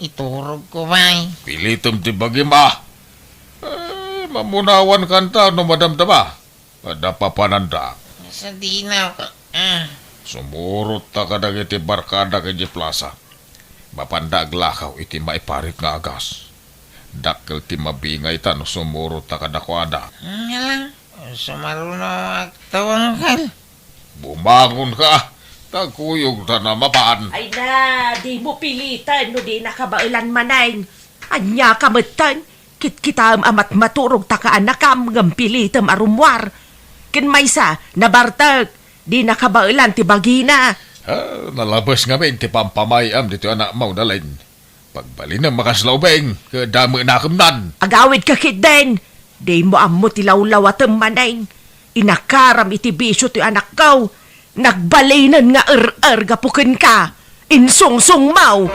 Iturogko pay. Pilitem ti bagim, a. Eh, mamunawankanta no madamdama. Adda papananta. Sadino ka, ah. Sumurotta kadagiti barkadak idiay plasa. Mapanda aglakaw iti maiparit nga agas. Dakkel ti mabingayta no sumurotta kadakuada. Nga lang, sumaruno agtawangkal. Bumangonka, ta kuyogta na mapan. Ay na, dimo piliten no dina kabaelan, Maneng. Ania ka metten? Kitkitaem a matmaturog ta kaanakam ngem pilitem a rummuar. Ken maysa, nabartek, dina kabaelan ti bagina. Ah, nalabes ngamin ti pampamay-am ditoy anakmo, Dalin. Pagbalinem a kasla ubing, ket damo nakemnan. Agawidka ketdin, dimo ammo ti lawlawatem, Maneng. Inakaram iti bisio ti anakko. Nagbalinen nga er-er gapu kenka. Insungsongmo!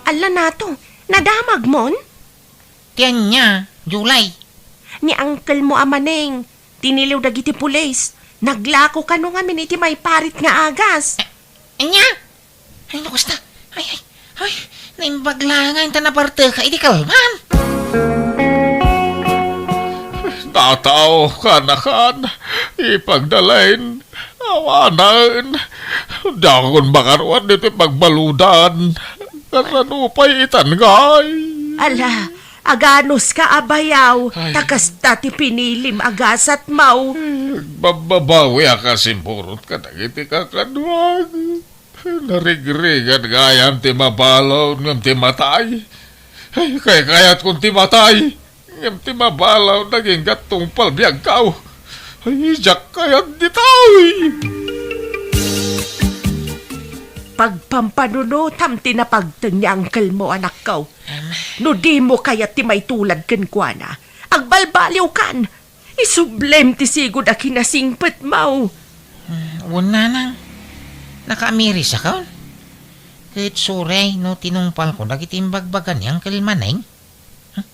Alla nato, nadamagmon? Ti ania, July? Ni uncle mo a Maneng, tiniliw dagiti pulis. Naglako kano ngamin iti maiparit nga agas. Eh, ania? Ay, no kasta. Ay, ay, ay, naimbag laeng ta naparteka iti kalman. Natao, kanakan, ipagdalain, awanen. Dakon makaruat ditoy pagbaludan. Kasano pay itan ngay? Ala, aganos ka a bayaw, Ay. ta kasta ti pinilim a gasatmo. Ay, agbababawi a kasimurot kadagiti kakaduak. Narigrigat gayam ti mabalaw ngem ti matay. Ay, kaykayatkon ti matay, ngem ti mabalaw nagingga't tungpal biagko. Ay, diak kayat ditoy. Pagpampanunotam ti napagteng ni uncle mo, anakko. Em. No dimo kayat ti maitulad kenkuana, agbalbaliwkan. Isublem ti sigud a kinasingpetmo. Hmm, wen, nanang. Nakaamirisakon. Ket suray no tinungpalko dagiti imbagbaga ni Uncle Maneng. Hmm?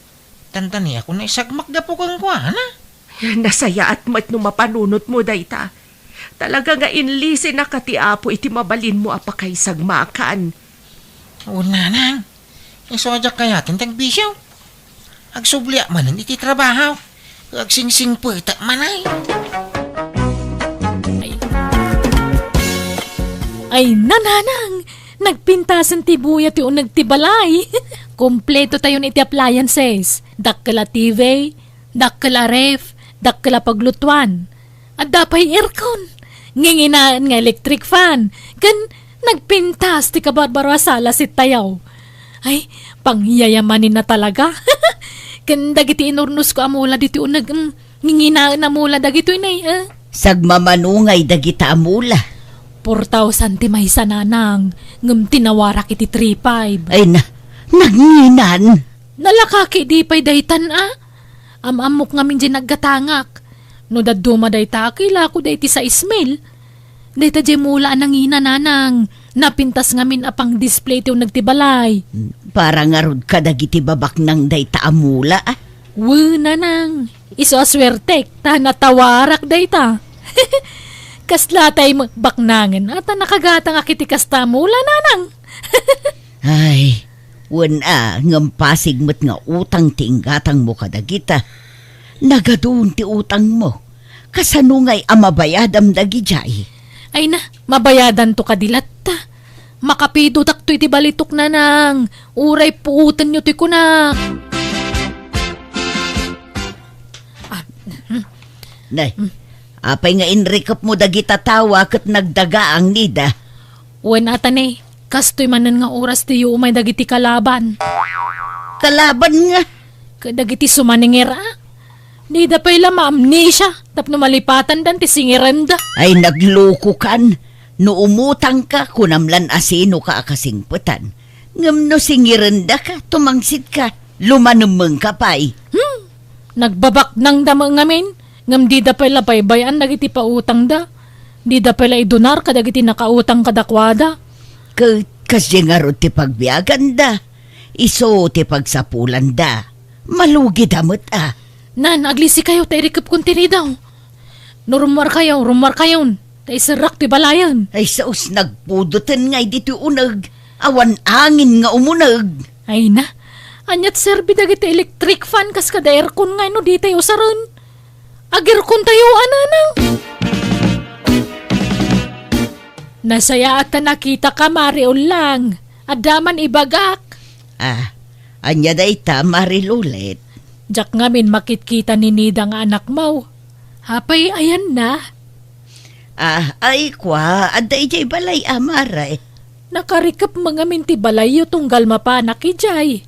Tantaniakon a isagmak gapu kenkuana. Nasayaat met no mapanunotmo dayta. Talaga nga inlisinak a ti Apo iti mabalinmo a pakaisagmakan. Wen, nanang. Isu a diak kayaten ti agbisio. Agsubliak manen iti trabaho. Agsingsingpetak manen. Ay. Ay, nanang! Nagpintasen ti buya ti uneg ti balay. Kompleto tayon iti appliances. Dakkel a T V, dakkel a ref, dakkel a paglutuan. Adda pay aircon, nginginaen nga electric fan, ken nagpintas ti kabarbaro a sala sitayo. Ay, pangyayamanen na talaga. Ken dagiti inurnosko a mula ditoy uneg, mm, nginginaen a mula dagitoy nay, eh. Sagmamano ngay dagita a mula. Four thousand ti maysa, nanang, ngem tinawarak iti three five. Ay na, nagninan. Nalakaki di pay daytan, a? Am-ammok ngamin diay naggatangak. No dadduma dayta, kailako dayta sais mil. Dayta diay mula a nangina, nanang. Napintas ngamin a pang-display ti uneg ti balay. Para ngarud kadagiti babaknang dayta a mula, a? Wen, nanang. Isu a suertek, ta natawarak dayta. Kasla tay baknangen, a ta nakagatangak iti kasta a mula, nanang. Ay, wen a, ngem pasig met nga utang ti inggatangmo kadagita. Nagadun ti utangmo. Kasano ngay a mabayadam dagidiay? Ay na, mabayadanto kadi latta. Makapidotakto iti balitok, nanang. Uray puotenyo ti kunak. Ah, hmm. Nay, hmm. Apay nga inrikepmo dagita tawa ket nagdagaang nida? Wen, ata ne, kastoy manen nga oras ti umay dagiti kalaban. Kalaban nga? Kadagiti sumanenger, a? Dida pay la maamnesia tapno malipatandan ti singerenda. Ay, naglukokan. No umutangka, kunam lan a sinoka a kasingpetan. Ngem no singerendaka, tumangsitka, lumanemmengka pay. Hmm. Nagbabaknangda met ngamin, ngem dida pay la baybay-an dagiti pautangda. Dida pay la idunar kadagiti nakautang kadakuada. Ket kasdiay ngarud ti pagbiaganda. Isu ti pagsapulanda. Malugida met a. Nan, aglisikayo ta irikepkon ti ridaw. No rummuarkayo, rummuarkayon, ta iserrak ti balayen. Ay, saos nagpudoten ngay ditoy uneg, awan angin nga umuneg. Ay na, aniat serbi dagiti electric fan kas kada aircon ngay no ditay usaren? Ag-aircon tayo, a nanang. Nasayaat ta nakitaka, Mari Ullang. Adda man ibagak. Ah, ania dayta, Mari Lulet? Diak ngamin makitkita ni Nida nga anakmo. Apay, ayanna? Ah, ay, kua, adda idiay balay, a, Mari. Nakarikep met ngamin ti balayyo tunggal mapanak idiay.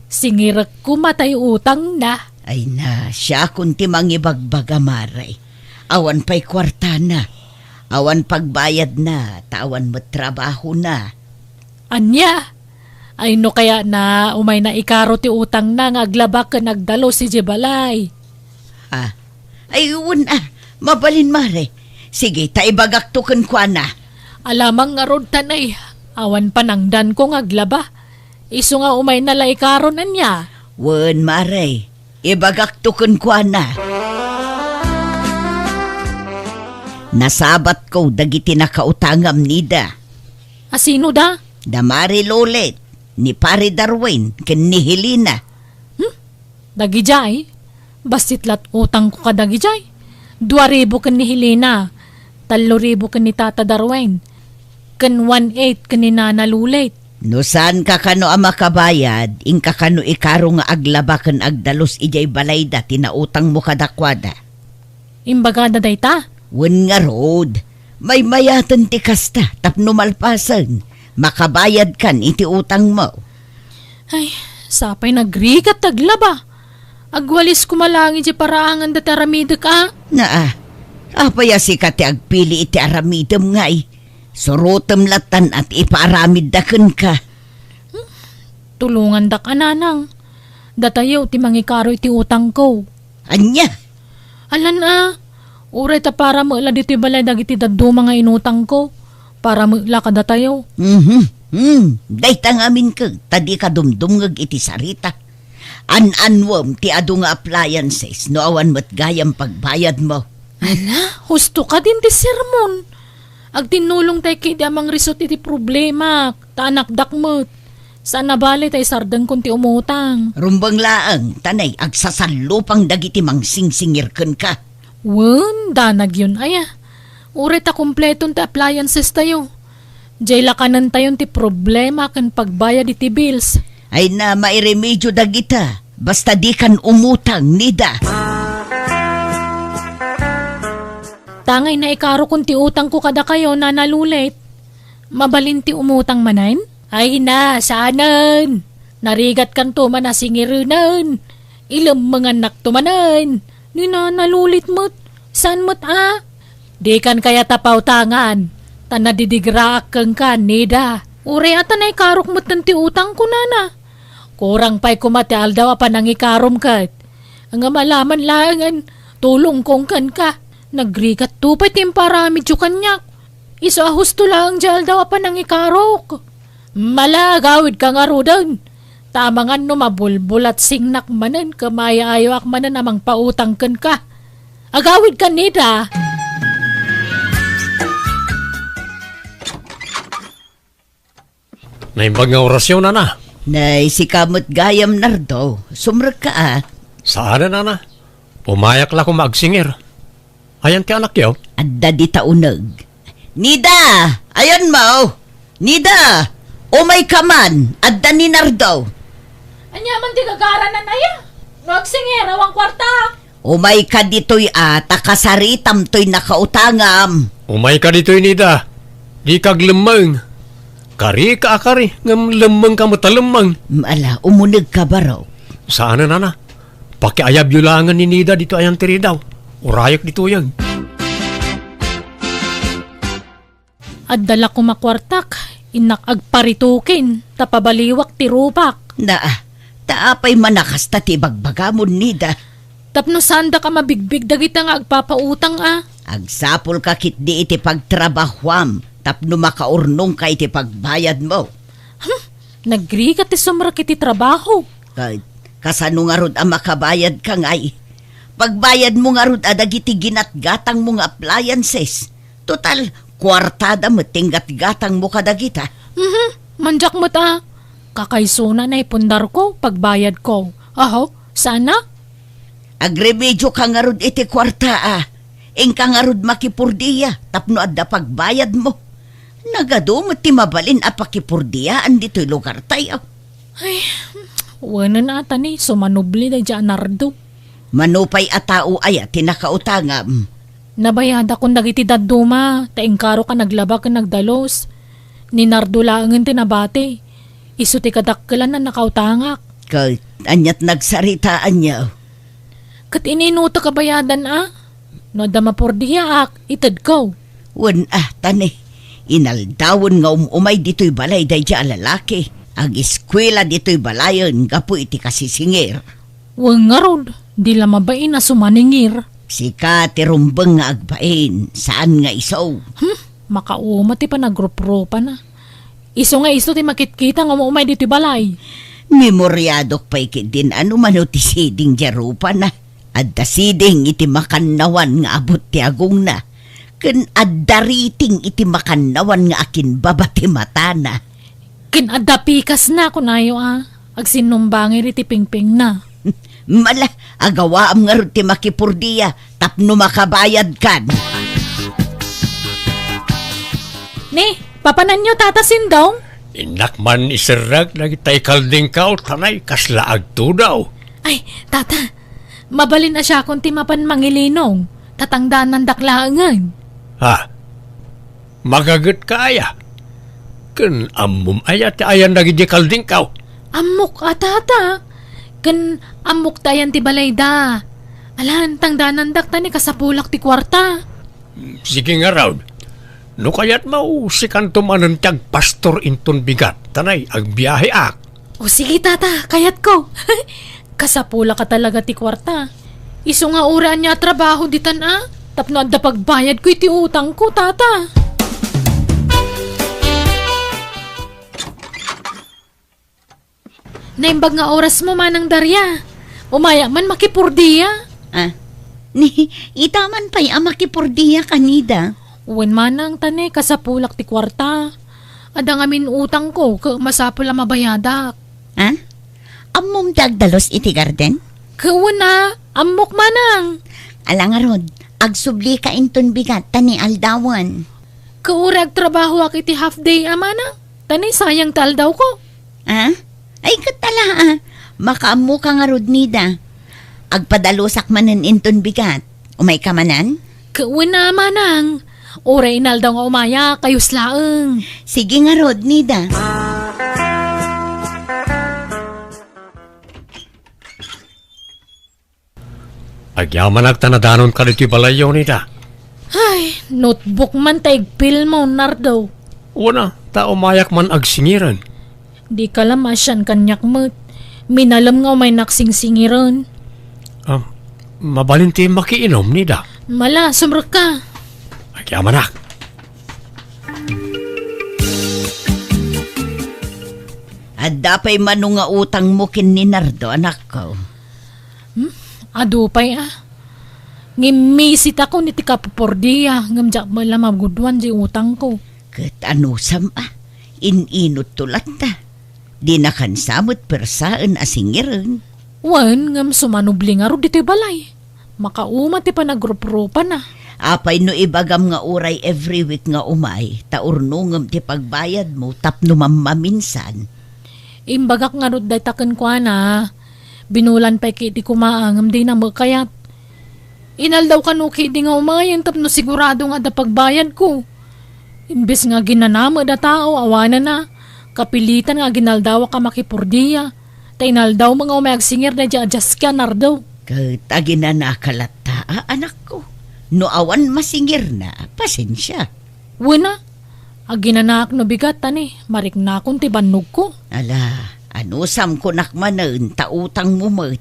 Singirekko matay utangna. Ay na, siakon ti mangibagbaga, Mari. Awan pay kuartana. Awan pagbayadna, ta awan met trabahona. Ania? Ay, no kayatna, umayna ikaro ti utangna nga aglaba ken agdalus idiay balay. Ah. Ay, wen a, mabalin, Mari. Sige, ta ibagakto kenkuana. Alamang ngarud, tanay, awan panangdanko nga aglaba. Isu nga umayna la ikaron, ania? Wen, mare, ibagakto kenkuana. Nasabatko dagiti nakautangam, Nida. A sino da? Da Mari Lolet, ni Pari Darwin, ken ni Helena. Hmm? Dagidiay? Bassit la't utangko kadagidiay. Dua ribu ken ni Helena, tallo ribu ken ni Tata Darwin, ken one eight ken ni Nana Lulit. No saanka kano a makabayad, inka kano ikaro nga aglaba ken agdalus idiay balayda ti nautangmo kadakuada. Imbagada dayta? Wen ngarud, maymayaten ti kasta tapno malpasen, makabayadkan iti utangmo. Ay, sapay nagrigat ti aglaba. Agwalis koma laeng idiay paraangan dati aramidek a. Naa, apay a sika ti agpili iti aramidem ngay? Surotem lattan a ti ipaaramidda kenka. Hmm, tulongandak a nanang. Datayo ti mangikaro iti utangko. Ania? Alan a, uray ta para met la ditoy balay dagiti dadduma nga inutangko. Para met la kadatayo. Mhm. Hmm, dayta ngamin ket ta dika dumdumngeg iti sarita. An-annuem ti adu nga appliances no awan met gayam pagbayadmo. Ala, husto kadin ti sermon. Agtinnulongtay ketdi a mangrisut iti problemak, ta anakdak met. Saan a bale ta isardengkon ti umutang. Rumbeng laeng, ta nay, agsasallupang dagiti mangsingsingir kenka. Wen, danagyon aya. Uray ta kompleton ti appliances tayo. Diay lakanentayon ti problema ken pagbayad iti bills. Ay na, mairemedio dagita. Basta dikan umutang, Nida. Tangay naikarokon ti utangko kadakayo, Nana Lulit. Mabalin ti umutang manen? Ay na, saanen. Narigatkanto man a singirenen. Ilemmengannakto manen. Ni Nana Lulit met. Saan met a? Dikan kayat a pautangan, ta nadidigraak kenka, Nida. Uray a ta naikarok metten ti utangko, Nana. Kurang pay koma ti aldaw a panangikarom ket. Ngem alaman laengen, tulongkon kenka. Nagrigatto pay ti imparamidyo kaniak. Isu a husto laeng diay aldaw a panangikarok. Mala, agawidka ngaruden. Ta amangan no mabulbulatsingnak manen ken maayo-ayoak manen a mangpautang kenka. Agawidka, Nida. Naimbag nga orasyon, Nana. Nay, sika met gayam, Nardo. Sumrekka a. Saan, Nana. Umayak la koma agsingir. Ayan ti anakyo? Adda dita uneg. Nida! Ayanmo! Nida! Umayka man! Adda ni Nardo! Ania man ti gagaranan aya? No agsingir, awan kuarta! Umayka ditoy a, ta kasaritam toy nakautangam. Umayka ditoy, Nida. Dika aglemmeng. Karika a kari, ngem lemmengka met a lemmeng. Mm, ala, umunegka, barok. Saan, Nana. Pakiayabyo laengen ni Nida ditoy ayan ti ridaw. Urayek ditoyen. Adda la koma kuartak, innak agparitukin, ta pabaliwak ti rupak. Naa, ta apay man a kasta ti ibagbagamon, Nida? Tapno saandak a mabigbig dagita nga agpapautang a. Agsapulka ketdi iti pagtrabahuam tapno makaurnongka iti pagbayadmo. Hmm, nagrigat ti sumrek iti trabaho. Ka-, kasano ngarud a makabayadka ngay? Pagbayadmo ngarud a dagiti ginatgatangmo nga appliances. Total, kuartada met ti inggatgatangmo kadagita. Mhm, mandiak met a. Kakaysona naipundarko, pagbayadko. Aho, sana? Agremedioka ngarud iti kuarta a. Inka ngarud makipordia tapno adda pagbayadmo. Nagadu met ti mabalin a pakipordiaan ditoy lugartayo. Ay, wenen a ta ni, sumanubli daydiay a Nardo. Mano pay a tao aya ti nakautangam? Nabayadakon dagiti dadduma, ta inkarok a naglaba ken nagdalus. Ni Nardo laengen ti nabati. Isu ti kadakkelan a nakautangak. Ket aniat nagsaritaanyo? Ket ininutek a bayadan a? No adda mapordiaak, itedko. Wen a, ta ni, inaldawen nga um-umay ditoy balay daydiay a lalaki. Agiskuela ditoy balayen gapu iti kasisingir. Wen ngarud, di la mabain a sumaningir. Sika ti rumbeng nga agbain, saan nga isu. Hmm, makauma ti panagrupropana. Isu nga isu ti makitkita nga umay ditoy balay. Memoriadok pay ketdin a no mano ti siding diay rupana. Adda siding iti makannawan nga abut ti agongna, ken adda riting iti makannawan nga akinbaba ti matana. Ken adda pikasna, kunayo a, agsinnumbangen iti pingpingna. Mala, agawaam ngarud ti makipordia tapno makabayadkan. Ni, papananyo, Tata Sindong? Innak man iserrek dagiti kaldingkaw, tanay kasla agtudaw. Ay, Tata, mabalin a siakon ti mapan mangilinong, tatangdanandak laengen. Ha? Magagetka aya? Ken ammom aya ti ayan dagiti kaldingkaw? Ammok a, Tata. Ken ammok ti ayan ti balayda. Alan, tangdanandak ta ni kasapulak ti kuarta. Sige ngarud. No kayatmo, sikanto manen ti agpastor inton bigat, tanay agbiaheak. O sige, Tata, kayatko. Kasapulak a talaga ti kuarta. Isu nga uray ania a trabaho ditan a, tapno adda pagbayadko iti utangko, Tata. Naimbag nga orasmo, Manang Daria. Umayak man makipordia. Ah, ni, ita man pay a makipordia kanida. Wen, Manang, ta ni kasapulak ti kuarta. Adda ngamin utangko, ket masapul a mabayadak. Ah? Ammom ti agdalus iti garden? Ket wen a, ammok, Manang. Ala ngarud, agsublika inton bigat ta ni aldawen. Ket uray agtrabahoak iti half day a, Manang, ta ni sayang ti aldawko. Ah? Ay, ket ala, ah. Makaammoka ngarud, Nida. Agpadalusak manen inton bigat. Umayka manen? Ket wen a, Manang. Uray inaldaw nga umayak, kayus laeng. Sige ngarud, Nida. Agyamanak ta nadanonka ditoy balayyo, Nida. Ay, notebook man ta igpilmo, Nardo. Wen a, ta umayak man agsingiren. Dika la maasian kaniak met. Minalem nga umaynak singsingiren. Ah, mabalin ti makiinom, Nida. Mala, sumrekka. Agyamanak. Adda pay mano nga utangmo ken ni Nardo, anakko? Hmm? Adu pay a. Ngem misitakon iti kapupordia, ngem diak met la magudoan diay utangko. Ket anusam a, in-inutto latta. Dinakansa met persaen a singiren. Wen, ngem sumanubli ngarud ditoy balay. Makauma ti panagruprupana. Apay no ibagam nga uray every week nga umay, ta urnongem ti pagbayadmo tapno mammaminsan? Imbagak ngarud dayta kenkuana. Binulan pay ketdi koma a ngem dina met kayat. Inaldaw kano ketdi nga umayen tapno sigurado nga adda pagbayadko. Imbes nga aginana met a tao, awanen a, kapilitan nga aginaldawak a makipordia, ta inaldawmo nga umay agsingir daydiay a diaski a Nardo. Ket aginanaka latta a, anakko. No awan masingirna, pasensia. Wen a, aginanaak no bigat ta ni, mariknakon ti bannogko. Ala, anusam kunak manen ta utangmo met.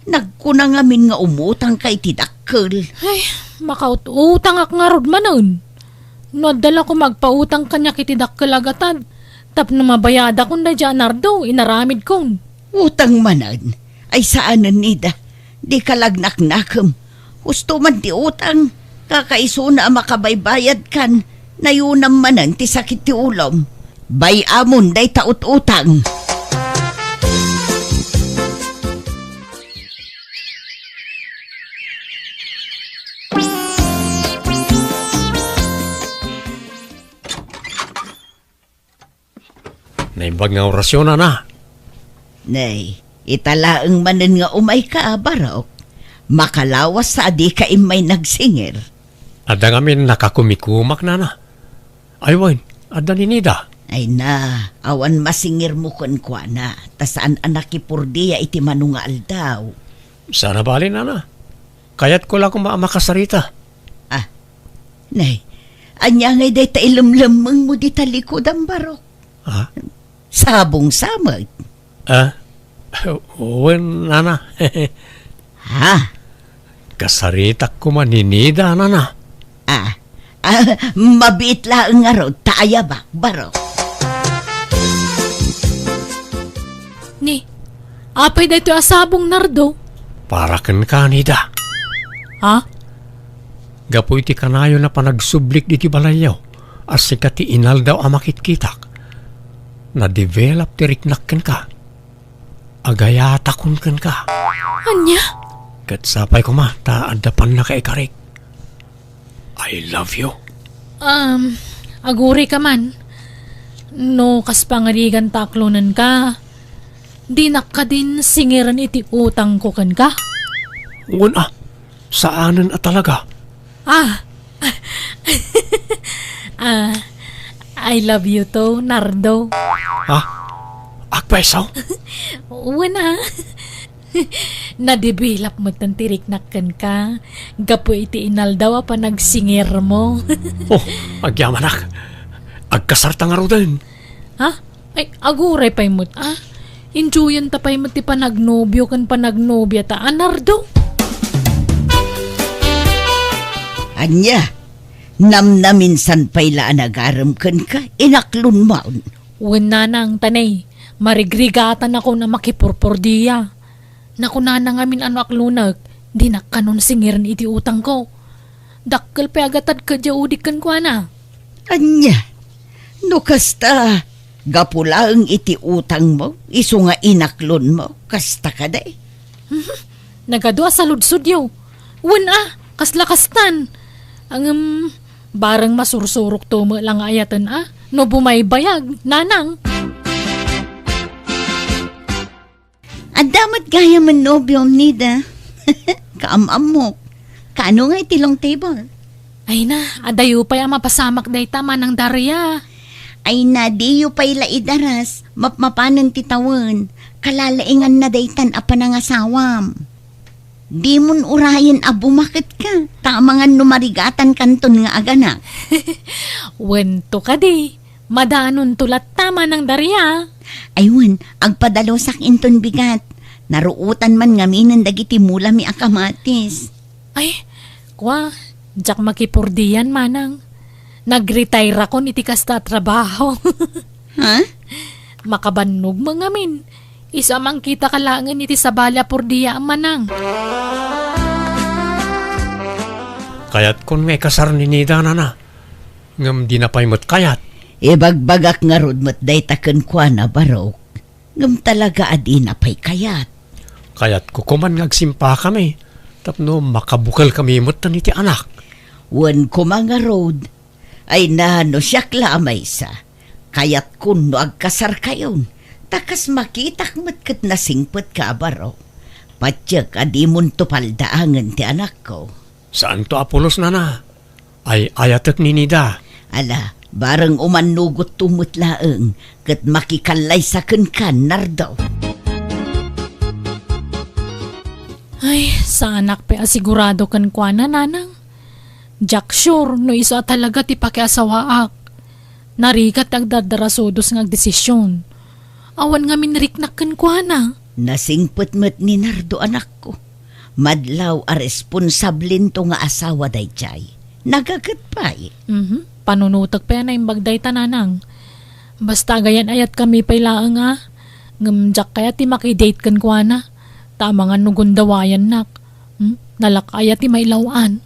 Nagkuna ngamin nga umutangka iti dakkel. Ay, makaut-utangak ngarud manen. No adda la koma agpautang kaniak iti dakkel a gatad, tapno mabayadakon daydiay a Nardo, inaramidkon. Utang manen? Ay saanen, Nida. Dika la agnaknakem. Husto man ti utang. Kakaisuna a makabaybayadkan. Nayunam manen ti sakit ti ulom. Bay-amon dayta ut-utang. Naimbag nga orasyon, Nana. Nay, ita laeng manen nga umayka, Barok. Makalawas a dika immay nagsingir. Adda ngamin nakakumikumak, Nana. Ay wen, adda ni Nida. Ay na, awan masingirmo kenkuana, ta saan a nakipordia iti mano nga aldaw. Saan a bale, Nana. Kayatko la koma a makasarita. Ah, nay, ania ngay dayta ilemlemmengmo dita likudan, Barok? Ah? Sabong sa met. Ah? Wen, Nana. Ha? Kasaritak koma ni Nida, Nana. Ah, ah, mabiit laeng ngarud ta ayabak, Barok. Apay daytoy a sabong, Nardo? Para kenka, Nida. Ha? Gapu iti kanayon a panagsublik ditoy balayyo, a sika ti inaldaw a makitkitak, na-develop ti riknak kenka. Agayatakon kenka. Ania? Ket sapay koma ta adda pannakaikarik. I love you. Um, aguray ka man. No kas pangarigan ta aklonenka, dinak kadin singeren iti utangko kenka? Wen a, saanen a talaga. Ah. Ah, I love you too, Nardo. Ha? Agpayso? Wen a. Na-develop metten ti riknak kenka gapu iti inaldaw a panagsingermo. Oh, agyamanak. Agkasarta ngaruden. Ha? Ay, aguray pay met, ah. Enjoyenta pay met ti panagnobio ken panagnobiata, a, Nardo. Ania? Namnaminsan pay la a nagarem kenka, inaklonmon. Wen, nanang, ta ne, marigrigatanakon a makipurpordia. Nakunana ngamin a no aklonek, dinak kanon singeren iti utangko. Dakkel pay a gatad ket diak udig kenkuana. Ania? No kasta, gapu laeng iti utangmo, isu nga inaklonmo, kasta kadi? Mhm. Nagadu a saludsodyo. Wen a, kasla kastan. Ngem, bareng masursurokto met la nga ayaten a, no bumaybayag, nanang. Adda met gayamen nobiom, Nida. Kaam-ammok. Kaano ngay ti long table? Ay na, adayo pay a mapasamak dayta, Manang Daria. Ay na, diyo pay la idaras, mapmapanen ti tawen. Kalalainganna daytan a panangasawam. Dimon urayen a bumaketka, ta amangan no marigatankanton nga aganak. Wen to kadi. Madanon to latta, Manang Daria. Ay wen, agpadalusak inton bigat. Naruotan man ngaminen dagiti mulami a kamatis. Ay, kua, diak makipurdian, Manang. Nagretire akon iti kasta a trabaho. Ha? Makabannogmo ngamin. Isu a mangkitaka laengen iti sabali a purdiaem, Manang. Kayatkon nga ikasar ni Nida, nana. Ngem dina pay met kayat. Ibagbagak ngarud met dayta kenkuana, Barok. Ngem talaga a dina pay kayat. Kayatko koman nga agsimpakami tapno makabukelkami metten iti anak. Wen koma ngarud, ay na no siak la a maysa, kayatkon no agkasarkayon, ta kas makitak met ket nasingpetka a Barok. Patiek a dimonto paldaangen ti anakko. Saanto a pulos, nana. Ay-ayatek ni Nida. Ala, bareng umannogotto met laeng, ket makikallaysa kenka, Nardo. Ay, saanak pay a sigurado kenkuana, Nanang. Diak sure no isu a talaga ti pakiasawaak. Narigat ti agdardarasudos nga agdesisyon. Awan ngamin riknak kenkuana. Nasingpet met ni Nardo, anakko. Madlaw a responsablento nga asawa daydiay. Nagaget pay. Mhm. Panunotek pay a naimbag dayta, nanang. Basta agayan-ayatkami pay laeng a. Ngem diak kayat ti makidate kenkuana. Ta amangan no gundawayannak. Hmm? Nalak aya ti mailaw-an?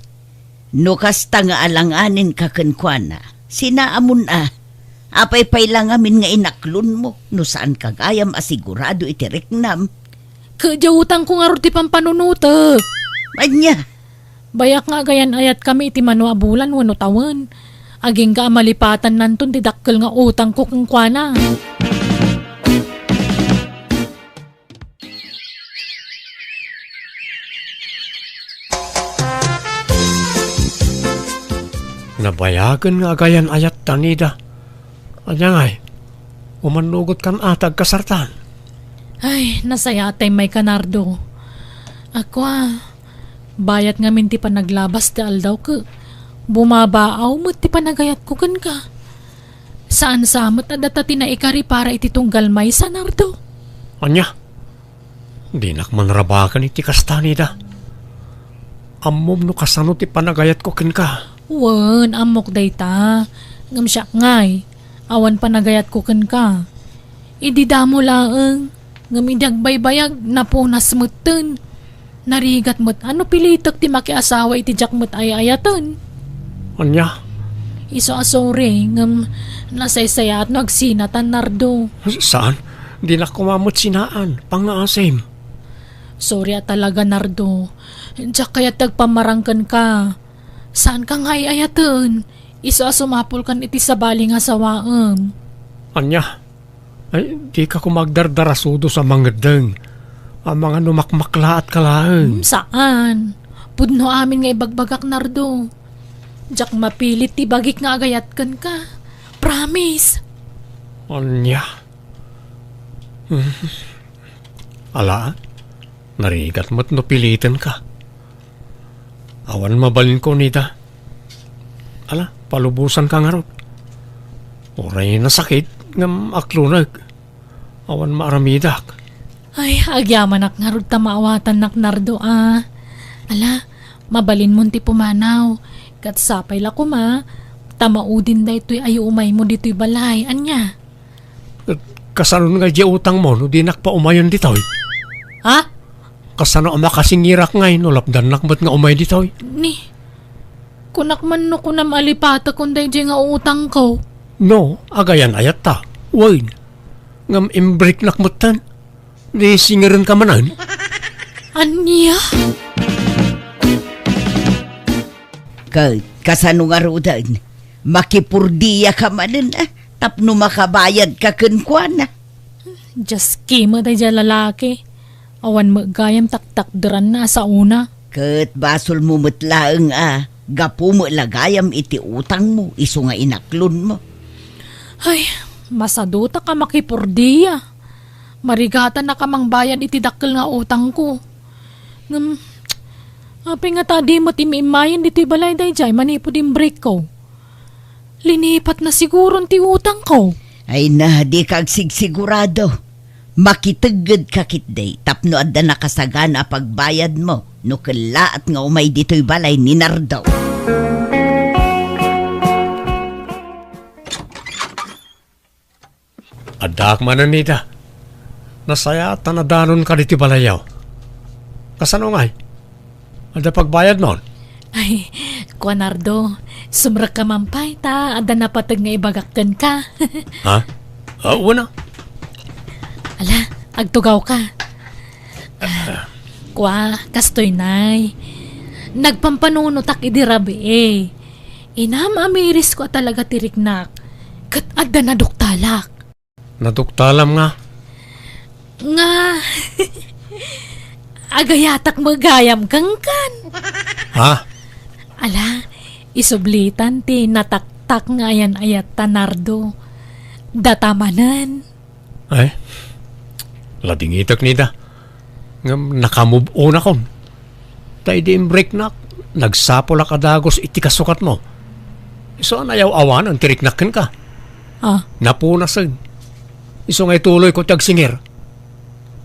No kasta nga alanganenka kenkuana, sinaamon a. Apay pay la ngamin nga inaklonmo no saanka gayam a sigurado iti riknam? Ket diay utangko ngarud ti pampanunotek. Ania? Bayak nga agayan-ayatkami iti mano a bulan wenno tawen. Agingga a malipatannanton ti dakkel nga utangko kenkuana. Nabayagen nga agayan-ayatta, Nida. Ania ngay, umannugot kan a ti agkasartan? Ay, nasayaat tay mayka, Nardo. Ako a, bayat ngamin ti panaglabas ti aldaw ket bumabaaw met ti panagayatko kenka. Saan sa met a data ti naikari para iti tunggal maysa, Nardo? Ania? Dinak manrabaken iti kasta, Nida. Ammom no kasano ti panagayatko kenka? Wen, ammok dayta. Ngem siak ngay, awan panagayatko kenka. Idi damo laeng, Ngem idi agbaybayag, napunas metten. Narigat met a no pilitek ti makiasawa iti diak met ay-ayaten. Ania? Isu a sorry, ngem nasaysayaat no agsinatan, Nardo. Saan? Dinak koma met sinaan. Pangngaasim. Sorry a talaga, Nardo. Diak kayat ti agpamarang kenka. Saanka nga ay-ayaten. Isu a sumapulkan iti sabali nga sawaem. Ania? Ay, dika koma agdardarasudos a mangeddeng. Amangan no makmaklaat ka laeng. Hmm, saan. Pudno amin nga ibagbagak, Nardo. Diak mapilit ti bagik nga agayat kenka. Promise. Ania? Ala, narigat met no pilitenka. Awan mabalinko, Nida. Ala, palubosanka ngarud. Uray nasakit, ngem akloneg. Awan maaramidak. Ay, agyamanak ngarud ta maawatannak, Nardo, a. Ala, mabalinmon ti pumanaw. Ket sapay la koma, ta maudin daytoy a umaymo ditoy balay. Ania? Ket kasano ngay diay utangmo no dinak paumayen ditoy? Ha? Kasano a makasingirak ngay no lapdannak met nga umay ditoy? Ni, kunak man no kunam a lipatekon daydiay nga utangko. No, agayan-ayatta. Wen, ngem imbreknak metten. Di singirenka manen? Ania? Ket kasano ngaruden? Makipurdiyaka manen, a, tapno makabayadka kenkuana. Diaski met daydiay a lalaki. Awan met gayam taktakderanna a saona. Ket basolmo met laeng a gapu met la gayam iti utangmo isu nga inaklonmo. Ay, masadutak a makipurdiya. Marigatanak a mangbayad iti dakkel nga utangko. Ngem, apay ngata a di met immayen ditoy balay daydiay manipud imbrekko? Linipatna siguron ti utangko. Ay na, dika agsigsigurado. Makiteggedka ketdi tapno adda nakasagana a pagbayadmo no kellaat nga umay ditoy balay ni Nardo. Addaak manen ita. Nasayaat ta nadanonka ditoy balayyo. Kasano ngay? Adda pagbayadmon? Ay, kua, Nardo, sumrekka man pay ta adda napateg nga ibagak kenka. Ha? Ah, wen a. Ala, agtugawka. Ah, kua, kastoy, Nay. Nagpampanunotak idi rabii. Inam-amirisko a talaga ti riknak, ket adda naduktalak. Naduktalam nga? Nga, agayatak met gayam kenkan. Ha? Ala, isublitan ti nataktak nga ayan-ayatta, Nardo. Data manen. Ay, ladingitek nida. Ngem nakamove on akon. Ta idi imbreknak, nagsapulak a dagus iti kasukatmo. Isu a nayaw-awanen ti riknak kenka. Ah. Napunasen. Isu nga ituloyko ti agsingir.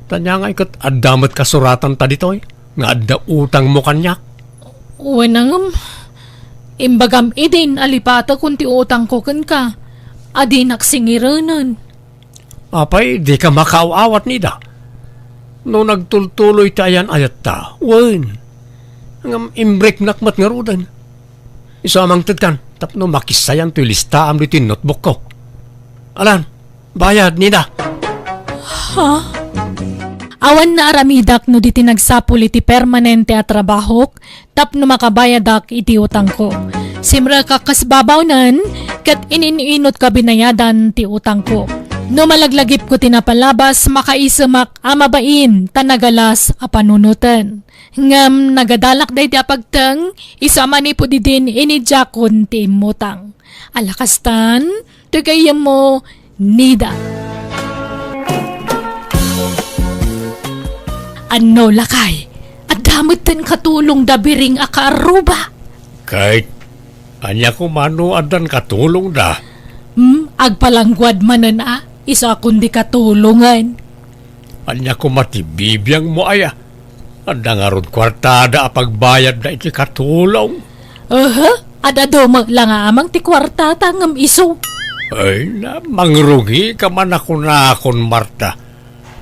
Ta ania ngay ket adda met kasuratanta ditoy nga adda utangmo kaniak. Wen a ngem, imbagam idin a lipatekon ti utangko kenka a dinak singirenen. Apay, dika makaaw-awat nida? No nagtultuloy ti ayan-ayatta, wen. Ngem imbreknak met ngaruden. Isu a mangtedkan, tapno makissayan toy listaam ditoy notebookko. Alan, bayad nida. Ha? Awan naaramidak no di ti nagsapul iti permanente a trabahok, tapno makabayadak iti utangko. Simrekak kas babawnen, ket inin-inut ka binayadan ti utangko. No malaglagipko ti napalabas, makaisemak a mabain ta nagalas a panunoten. Ngem nagadalak daydi a pagteng, isu a manipud idin inidiakon ti immutang. Ala kastan, ti gayyemmo, Nida. Anno, lakay, adda metten katulongda biring a kaarruba? Ket, ania koma no addan katulongda? Hmm, agpalangguad manen a, isu a kundi katulongen. Ania koma ti bibiangmo aya? Adda ngarud kuartada a pagbayadda iti katulong? Aha, ad-adu met la nga amang ti kuartata ngem isu. Ay na, mangrugika man a kunakon, Marta.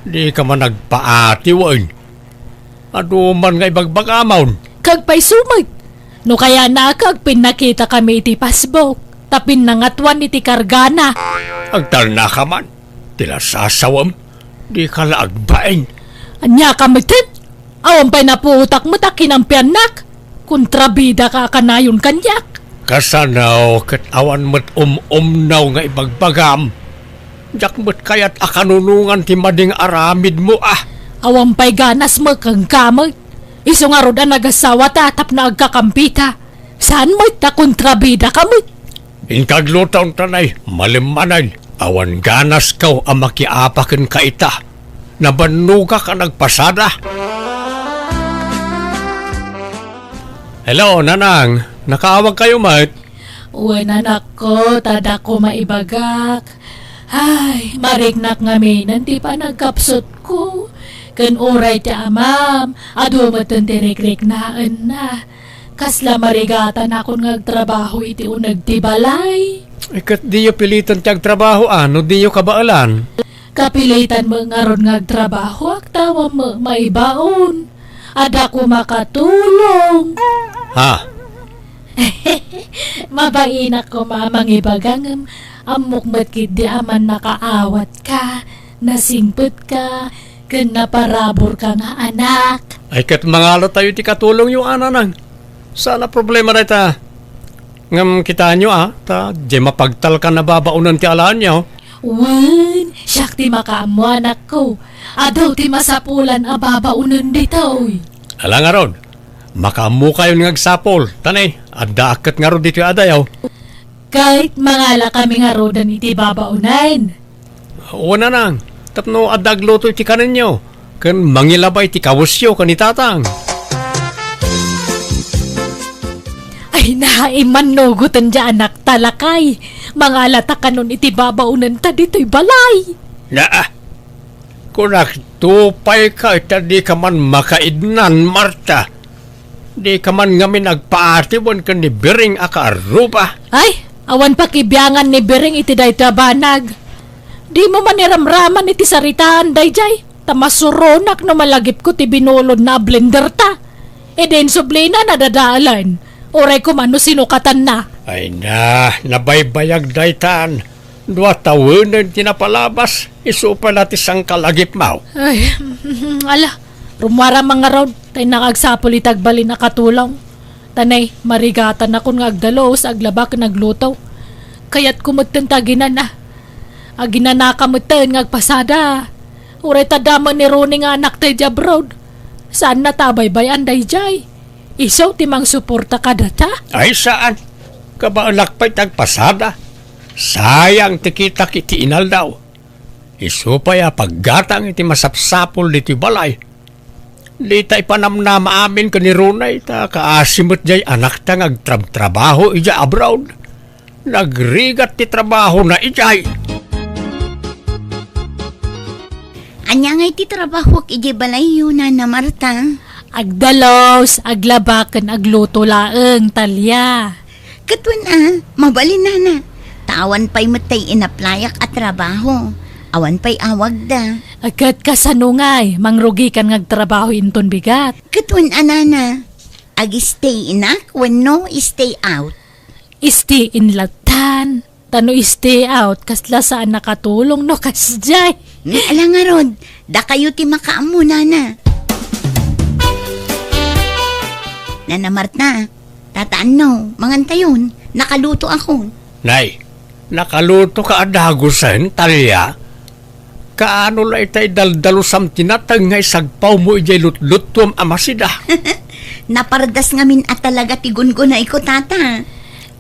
Dika man agpaatiwen. Adu man nga ibagbagamon. Kagpayso met. No kayatna, agpinnakitakami iti Facebook, ta pinnangatuan iti kargana. Agtalnaka man. Ti lasasawem, dika la agbain. Ania ka metten? Awan pay napuotak met a kinampiannak. Kontrabidaka a kanayon kaniak. Kasano ket awan met um-umnaw nga ibagbagam? Diak met kayat a kanunongan ti madi nga aramidmo a. Awan pay ganasmo kenka met. Isu ngarud a nagasawata tapno agkakampita. Saan met ta kontrabidaka met? Inka agluto, Tanay, malem manen. Awan ganasko a makiapa kenka ita. Nabannogak a nagpasada. Hello, Nanang. Nakaawagkayo met? Wen, anakko, ta adda koma ibagak. Ay, mariknak ngamin ti panagkapsutko. Ken uray ti amam, adu metten ti rikriknaenna. Kasla marigatanakon nga agtrabaho iti uneg ti balay. Ay, ket diyo piliten ti agtrabaho, a, no diyo kabaelan? Kapilitan met ngarud nga agtrabahoak, ta awan met maibaon. Adda koma katulong. Ha? Mabainak koma a mangibaga ngem ammok met ketdi a mannakaawatka, nasingpetka, ken naparaburka nga anak. Ay, ket mangalatayo ti katulongyo, a, Nanang. Saan a problema dayta. Ngem kitaenyo, a, ta diay mapagtalkan a babaonen ti alaenyo. Wen, siak ti makaammo, anakko. Adu ti masapulan a babaonen ditoy. Ala ngarud, makaammokayon nga agsapul. Tanay, addaak ket ngarud ditoy adayo. Ket mangalakami ngaruden iti babaonen. Wen, Nanang, tapno adda agluto iti kanenyo, ken mangilabay ti kawesyo ken ni Tatang. Ay, naimmannugoten diay anak, ta lakay. Mangalata kanon iti babaonenta ditoy balay. Naa, kunak, tupayka ita, dika man makaidnan, Marta. Dika man ngamin agpaatiwen ken ni Biring a kaarruba. Ay, awan pakibiangan ni Biring iti daytoy a banag. Dimo man iramraman iti saritaan daydiay, ta masuronak no malagipko ti binulodna a blenderta. Idi insublina, nadadalan. Uray koma no sinukatanna. Ay na, nabaybayag daytan. Dua tawenen ti napalabas, isu pay la ti sangkalagipmaw. Ay, ala, rummuaram man ngarud, ta innak agsapul iti agbalin a katulong. Tanay, marigatanakon nga agdalus, aglaba ken agluto. Kayatko metten ta aginana. Aginanaka metten nga agpasada. Uray ta adda met ni Ronnie nga anakta idiay abroad. Saanna ta abaybay-an daydiay. Isu ti mangsuporta kadata? Ay, saan. Kabaelak pay ti agpasada. Sayang ti kitak iti inaldaw. Isu pay a paggatang iti masapsapul ditoy balay. Dita ipanamnama amin ken ni Ronnie, ta kaasi met diay anakta nga agtrabtrabaho idiay abroad. Nagrigat ti trabahona idiay. Ania ngay ti trabahok idiay balayyo, Nana Marta? Agdalus, aglaba, ken agluto laeng, Talia. Ket wen a, mabalin, Nana. Ta awan pay met tay inaplayak a trabaho. Awan pay awagda. Ket kasano ngay, mangrugikan nga agtrabaho inton bigat? Ket wen a, Nana. Ag-stay inak wenno stay out? Stay in latan. Ta no stay out, kasla saan a katulong no kasdiay. Ala ngarud, dakayo ti makaammo, Nana. Nana Marta, Tata Anno, mangantayon, nakalutoakon. Nay, nakalutoka a dagusen, Talia? Kaano la itay daldalusam ti nateng nga isagpawmo idiay lutluttuam a masida? Napardas ngamin a talaga ti gungunayko, Tata.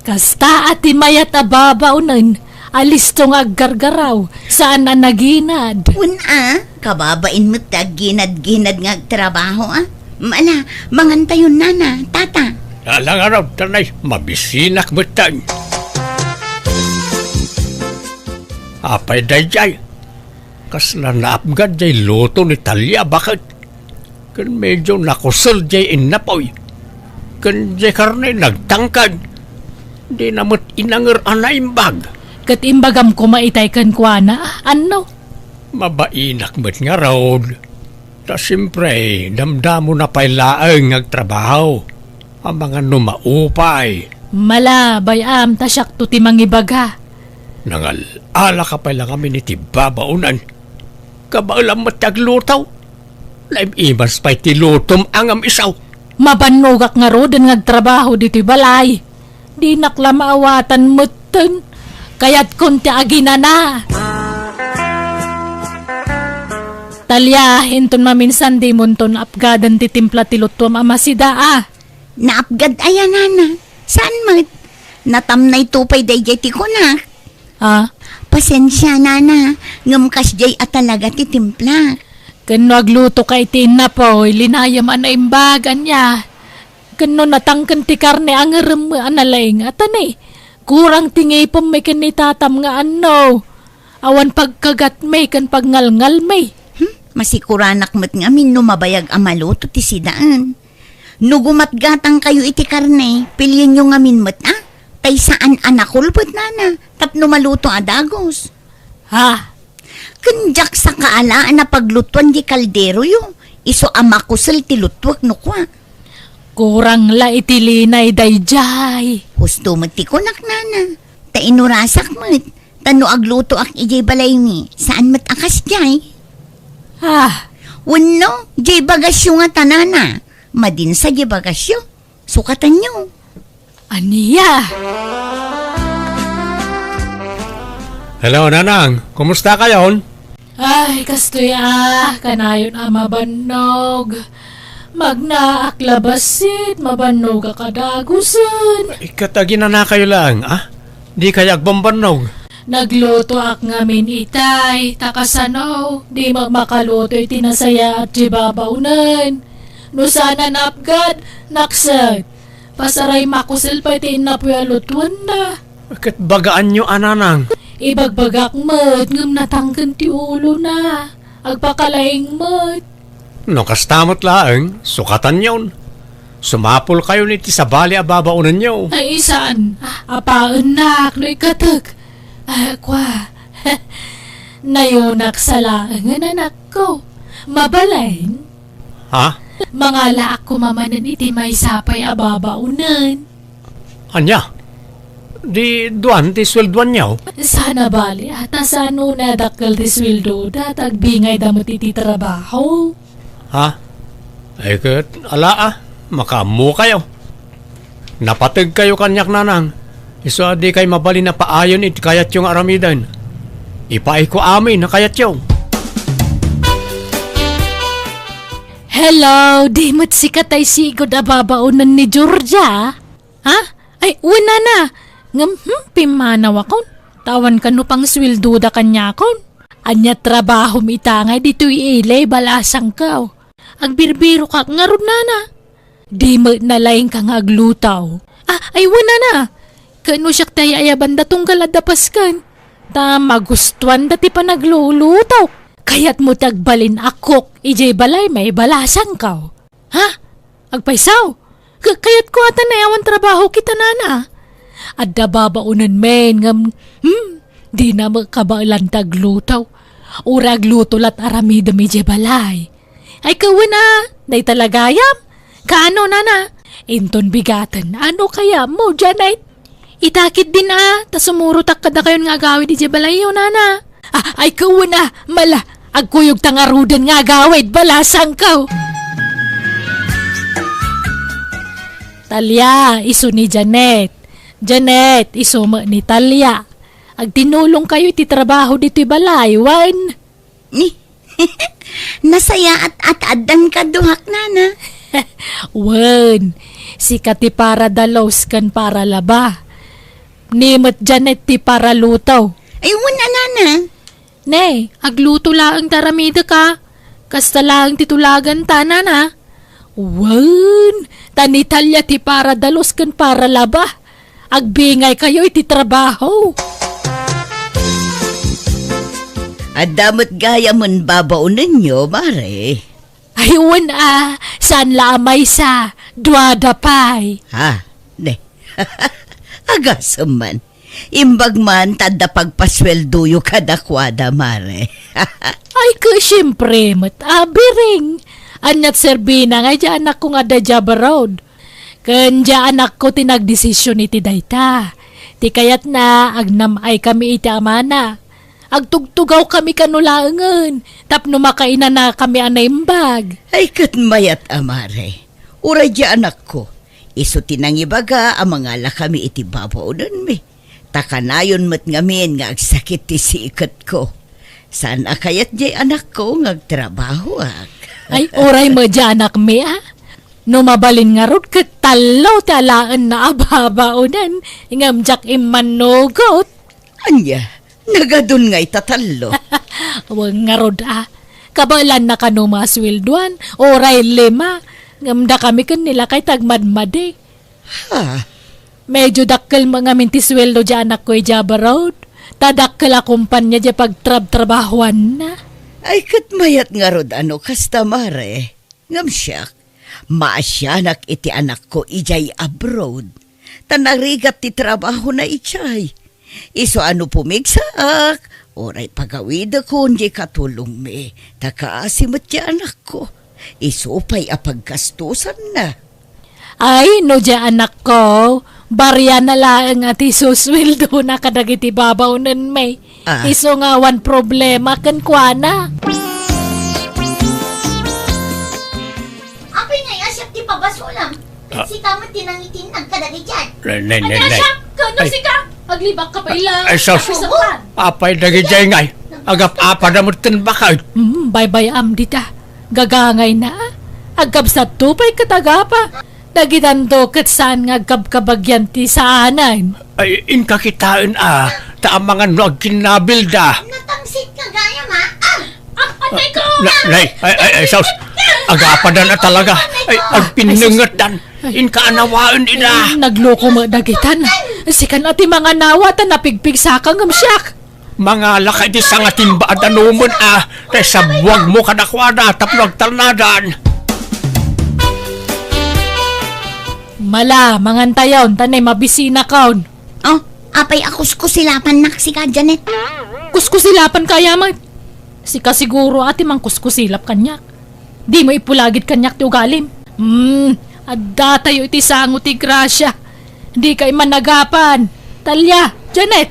Kasta a ti mayat a babaonen a listo nga aggargaraw, saan a naginad. Wen a, kababain met ti agginad-ginad nga agtrabaho, a. Ala, mangantayon, Nana, Tata. Ala ngarud, Tanay, mabisinak metten. Apay daydiay? Kasla naapgad diay luto ni Talia, baket. Ken medio nakusel diay innapoy. Ken diay karne nagtangkad. Dina met inanger a naimbag. Ket imbagam koma itay kenkuana, Anno? Mabainak met ngarud. Ta siempre, damdamona pay laeng nga agtrabaho. Amangan no maupay. Mala, bay-am, ta siakto ti mangibaga. Nangal-alaka pay la ngamin iti babaonen. Kabaelam met ti agluto. Naim-imas pay ti lutom a ngem isu. Mabannogak ngaruden nga agtrabaho ditoy balay. Dinak la maawatan metten. Kayatkon ti aginana. Talia, inton maminsan dimonton apgaden ti timpla ti lutuam a masida a. Naapgad aya, nana? Saan met? Natamnayto pay daydiay ti kunak. Ah? Pasensia, nana, ngem kasdiay a talaga ti timplak. Ken no aglutoka iti innapoy, linayem a naimbag, ania? Ken no natangken ti karne, angerem a nalaing, atani? Kurang ti ngipem mi ken ni tatam nga anno. Awan pagkagatmi ken pagngalngalmi. Hmm, masikuranak met ngamin no mabayag a maluto ti sidaen. No gumatgatangkayo iti karne, pilienyo ngamin met, a? Tay saan a nakulbet, nana, tapno maluto a dagus. Ha? Ken diak sakaalaen a paglutuan di kalderoyo, isu a makusel ti lutuek no kua. Kurang la iti linay daydiay. Husto met ti kunak, nana. Ta inurasak met. Ta no aglutoak idiay balaymi, saan met a kasdiay. Ah. Wenno, diay bagasyo ngata, nana. Madinsa diay bagasyo. Sukatanyo. Ania? Hello, Nanang. Kumusta kayon? Ay, kastoy a, kanayon a mabannog. Magnaak la bassit, mabannogak a dagusen. Ket aginanakayo laeng, a? Dikay agbambannog. Naglutoak ngamin itay, ta kasano, di met makaluto iti nasayaat ti babaonen. No saan a naapgad, nakset. Pasaray makusel pay ti innapoy a lutuenna. Ket bagaanyo a, Nanang. Ibagbagak met ngem natangken ti ulona. Agpakalaing met. No kasta met laeng, sukatanyon. Sumapulkayon iti sabali a babaonenyo. Ay, saan? Apaennak no ikkatek. Ah, kua. Nayonak sa laengen, anakko. Mabalin? Ha? Mangalaak koma manen iti maysa pay a babaonen. Ania? Di duan ti sueldoanyo? Saan a bali, a, ta saan unay a dakkel ti sueldoda, ta agbingayda met iti trabaho. Ha? Ay ket, ala a, makaammokayo. Napategkayo kaniak, Nanang. Isu a dikay mabalin a paayen iti kayatyo nga aramiden. Ipaayko amin a kayatyo. Hello, di met sika tay sigud a babaonen ni Georgia? Ha? Ay, wen, nana. Ngem, hmm, pimmanawakon. Ta awan kano pangsueldoda kaniakon. Ania trabahom ita ngay ditoy ili, balasangko? Agbirbirokak ngarud, nana. Di met nalaingka nga agluto. Ah, ay, wen, nana. Ket no siak ti ay-ayabanda tunggal adda pasken. Ta magustuanda ti panagluluto. Kayatmo ti agbalin a cook idiay balaymi, balasangko? Ha? Agpayso? Ka-, kayatko a ta naawan trabaho kita, nana. Adda babaonen men ngem, hmm, dina met kabaelan ti agluto. Uray agluto lat aramidem idiay balay. Ay, kawen a, dayta la gayam. Kaano, nana? Inton bigaten, ano kayatmo, Janet? Ita ketdin a, ta sumurotak kadakayon nga agawid idiay balayyo, nana. Ah, ay, kawen a, mala, agkuyogta ngaruden nga agawid, balasangko. Talia, isu ni Janet. Janet, isu met ni Talia. Agtinulongkayo iti trabaho ditoy balay, wen? Ni, nasayaat a ta addan kaduak, nana. Wen, sika ti paradalos ken paralaba. Ni met Janet ti paraluto. Ay, wen a, nana. Ne, agluto laeng ti aramidek a. Kasta laeng ti tulaganta, nana. Wen, ta ni Talia ti paradalos ken paralaba. Agbingaykayo iti trabaho. Adda met gayamen babaonenyo, mare. Ay, wen a, saan la a maysa, duada pay. Ha? Ne. Agasem man. Imbag man ta adda pagpasueldoyo kadakuada, Mare. Ay, ket siempre met, a, Biring. Aniat serbina nga idiay anakko nga adda idiay abroad? Ken idiay anakko ti nagdesisyon iti dayta. Ti kayatna, agnam-ay kami iti amana. Agtugtugaw kami kano laengen, tapno makainana kami a naimbag. Ay, ket mayat a, Mare. Uray idiay anakko, isu ti nangibaga a mangala kami iti babaonenmi. Ta kanayon met ngamin nga agsakit ti siketko. Saan a kayat idiay anakko nga agtrabahoak. Ay, uray met idiay anakmi, a? No mabalin ngarud, ket tallo ti alaenna a babaonen, ngem diak immannugot. Ania, nagadun ngay ta tallo? Wen ngarud, a. Kabaelanna kano masueldoan, uray lima, ngem dakami ken ni lakay ti agmadmadi. Ha? Medyo dakkel met ngamin ti sueldo diay anakko idiay abroad, ta dakkel a kompania diay pagtrabtrabahoanna. Ay, ket mayat ngarud a no kasta, Mare. Ngem siak, maasianak iti anakko idiay abroad, ta narigat ti trabahona idiay. Isu a no pumigsaak, uray pagawidekon diay katulongmi, ta kaasi met diay anakko. Isu pay a paggastosanna. Ay, no diay anakko, bariana laeng a ti susueldona kadagiti babaonenmi. Ah. Isu nga awan problema kenkuana. Apay ngay a siak ti pabasolam? Ah. Sika met ti nangitinnag kadagiti diay. Nay, nay, nay, Ania nay. Siak? Kano sika? Aglibak ka pay la. Ay, sus. Apay dagiti diay ngay? Agap-apada met ken bakay. Hmm, baybay-am dita. Gagangayna. Agkabsatto pay ket agapa. Dagitanto ket saan nga agkabkabagian ti saanen. Ay, inka kitaen a, ta amangan no agkinnabilda. Natangsit ka gayam, a? Ah! Ah, atay ko! Na, nay, ay, ay, ay, sus. Agapadan a talaga. Ay, agpinnengetdan. Inka anawaen ida. Ay, nagloko met dagitan. Sikan a ti manganawa ta napigpigsaka ngem siak. Mangalaka iti sangatimba a danumen a, ta isabuagmo kadakuada tapno agtalnadan. Mala, mangantayon, ta nay mabisinakon. Oh, apay a kuskusilapannak sika, Janet? Kuskusilapan ka, Yaman? Sika siguro a ti mangkuskusilap kaniak. Dimo ipulagid kaniak ti ugalim. Hmm, addatayo iti sango ti grasia. Dika imanagapan. Talia, Janet,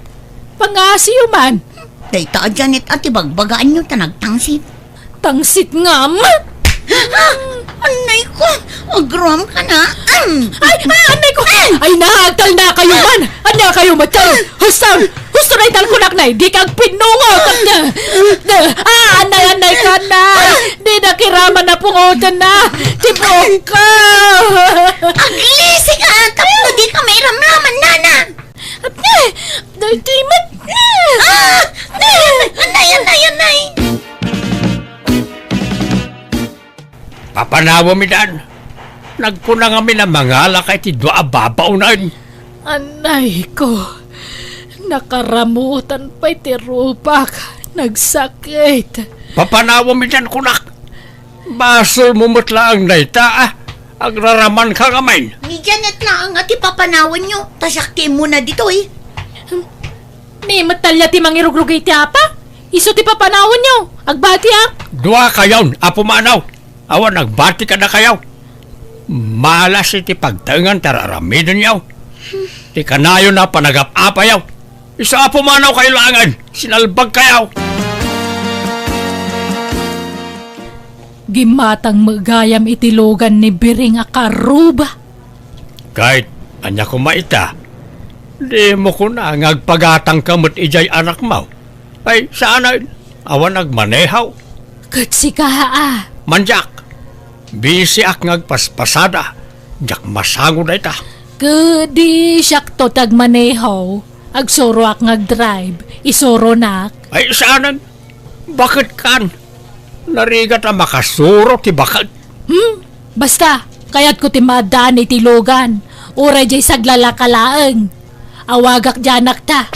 pangasiyo man. Dayta a Janet a ti bagbagaanyo ta nagtangsit. Tangsit ngam? Ah! Annay ko! Agroam ka na! Ay! Ah, annay ko! Ay, nagtalna kayo man! Ania kayo met kayo? Husto! Husto na italkunak na! Di ka agpinnungot! Ah, annay, annay ka na! Di na kiraman na pungotan na! Tibok ka! Aglisi ka! Tapno di ka mairamraman, nana! Apne! Daytoy met! Ah! Anay, anay, anay! Papanawem idan. Nagkuna ngamin a mangalaka iti dua a babaonen. Anay ko, nakaramutan pay ti rupak. Nagsakit. Papanawem idan kunak. Basolmo met laeng dayta, a. Agraramanka ngamin. Ni Janet laeng a ti papanawanyo, ta siak ti immuna ditoy. Ni met talia ti mangirugrugit ti apa? Isu ti papanawanyo. Agbatiak. Dua kayon a pumanaw. Awan agbati kadakayo. Malas iti pagtaengan ti ar-aramidenyo. Ti kanayon a panagap-apayo. Isu a pumanaw kayo laengen, sinalbag kayo. Gimmatang met gayam iti lugan ni Biring a karuba. Ket ania koma ita? Dimo kuna nga agpagatangka met idiay anakmo? Ay, saanen, awan agmaneho. Ket sika, a? Mandiak. Bisiak nga agpaspasada. Diak masango dayta. Ket di siakto ti agmaneho, agsuroak nga agdrive, isuronak. Ay, saanen? Baket kan? Narigat a makasuro ti baket. Hmm? Basta, kayatko ti maaddaan iti lugan. Uray diay saglalaka laeng. Awagak diay anakta.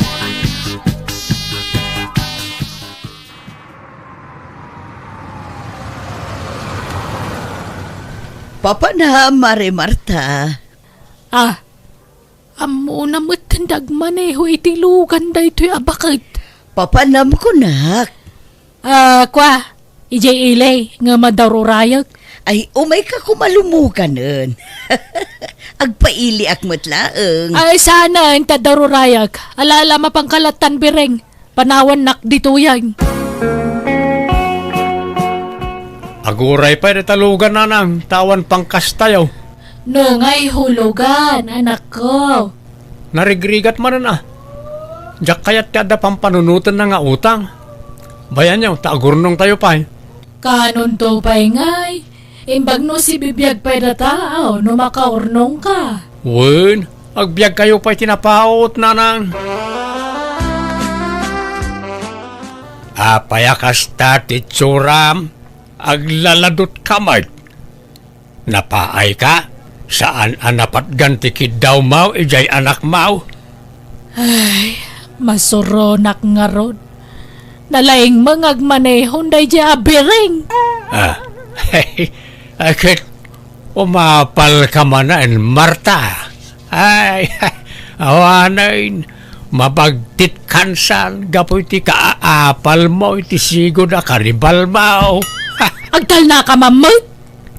Papana, Mare Marta. Ah, Ammona met ti agmaneho iti lugan daytoy a baket. Papanam kunak. Ah, kua, idiay ili nga madarurayek. Ay, umayka koma lumuganen. Agpailiak met laeng. Ay, saan ta darurayek. Ala, ala, mapangkalattan bireng. Panawannak ditoyen. Aguray pay dayta lugan, nanang, ta awan pangkastayo. No ngay hulugan, anakko. Narigrigat manen a. Diak kayat ti adda pampanunotenna nga utang. Bayanyo, ta agurnongtayo pay. Kanonto pay ngay? Imbag no sibibiag pay data, aw, no makaurnongka. Wen, agbiagkayo pay ti napaut, nanang. Apay a kasta ti itsuram? Aglaladutka met. Napaayka? Saan a napatgan ti kiddawmaw idiay anakmaw? Ay, masuronak ngarud. Nalaing nga agmanehon daydiay a biring. Ah, ay, ket umapalka manen, Marta. Ay, awanen, mabagtitkan san gapu iti kaapalmo iti sigud a karibalmo. Agtalnaka met.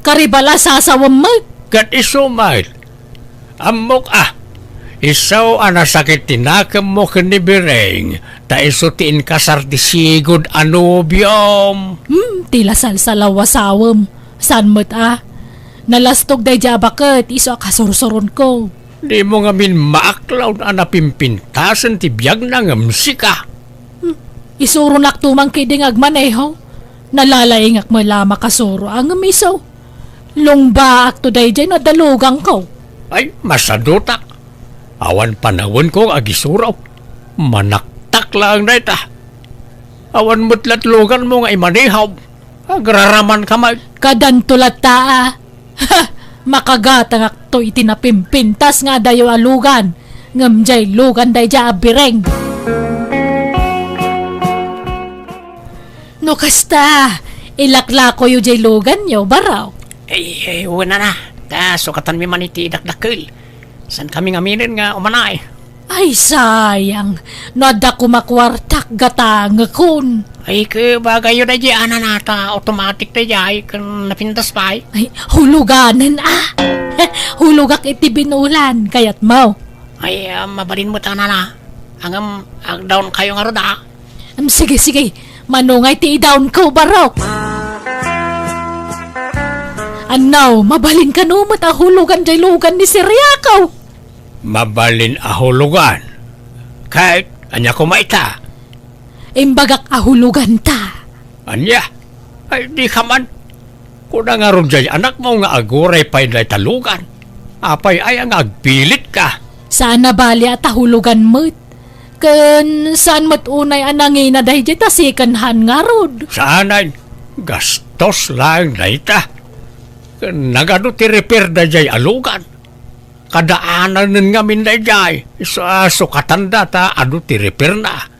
Karibal a sasawem met. Ket isu met. Ammok a, isu a nasakit ti nakemmo ken ni Bireng, ta isu ti inkasar ti sigud a nobiom. Hmm, ti la salsalaw a sawem. Saan met a? Nalastog daydiay a baket, isu a kasursuronko. Dimo ngamin maaklawda a napimpintasen ti biagna ngem sika. Hmm, isuronakto man ketdi nga agmaneho. Nalalaingak met la a makasuro a ngem isu. Lungbaakto daydiay no adda luganko. Ay, masadutak. Awan panawenko nga agisuro. Manaktak laeng dayta. Awan met lat luganmo nga imaneho. Agraramanka met. Kadanto latta a. Ha! Makagatangakto iti napimpintas nga adayo a lugan, ngem diay lugan daydiay a bireng. No kasta, ilaklakoyo diay luganyo, barok. Ay, ay, wen a, ta sukatanmi man iti dakdakkel. Saankami ngaminen nga umanaay. Ay, sayang. No adda koma kuartak, gatangekon. Ay, ket bagayyo daydiay a nanang ta automatic daydiay ken napintas pay. Ay, huluganen a. Hulogak iti binulan, kayatmo. Ay, ah, mabalin met a nanang. Ngem, agdaonkayo ngarud a. Em, sige, sige. Mano ngay ti idaonko, barok? Annaw, mabalin kano met a hulugan diay lugan ni Siriako? Mabalin a hulugan. Ket ania koma ita? Imbagak a huloganta. Ania? Ay, dika man. Kuna ngarud diay anakmo nga aguray pay dayta lugan. Apay aya nga agpilitka? Saan a bali a ta hulogan met. Ken saan met unay a nangina daydiay ta second hand ngarud. Saanen, gastos laeng dayta. Ken nagadu ti repair daydiay a lugan. Kadaananen ngamin daydiay, isu a sukatanda ta adu ti repairna.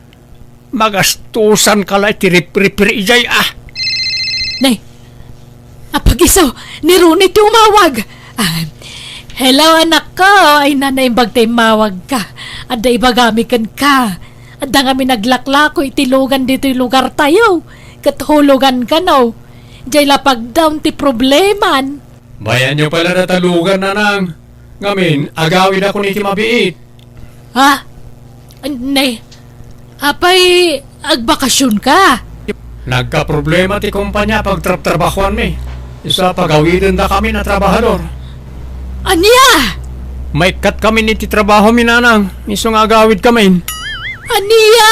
Magastosanka la iti rip-, repair idiay a. Nay, apagiso, ni Ronnie ti umawag. Ah, hello, anakko. Ay, na, naimbag ta immawagka. Adda ibagami kenka. Adda ngamin naglaklako iti lugan ditoy lugartayo. Ket hulugan kano. Diay la pagdaon ti probleman. Bayanyo pay la dayta lugan, nanang. Ngamin, agawidakon iti mabiit. Ha? Nay, apay agbakasionka? Nagkaproblema ti kompania a pagtrabtrabahoanmi. Isu a pagawidendakamin a trabahador. Ania? Maikkatkamin iti trabahomi, nanang. Isu nga agawidkamin. Ania?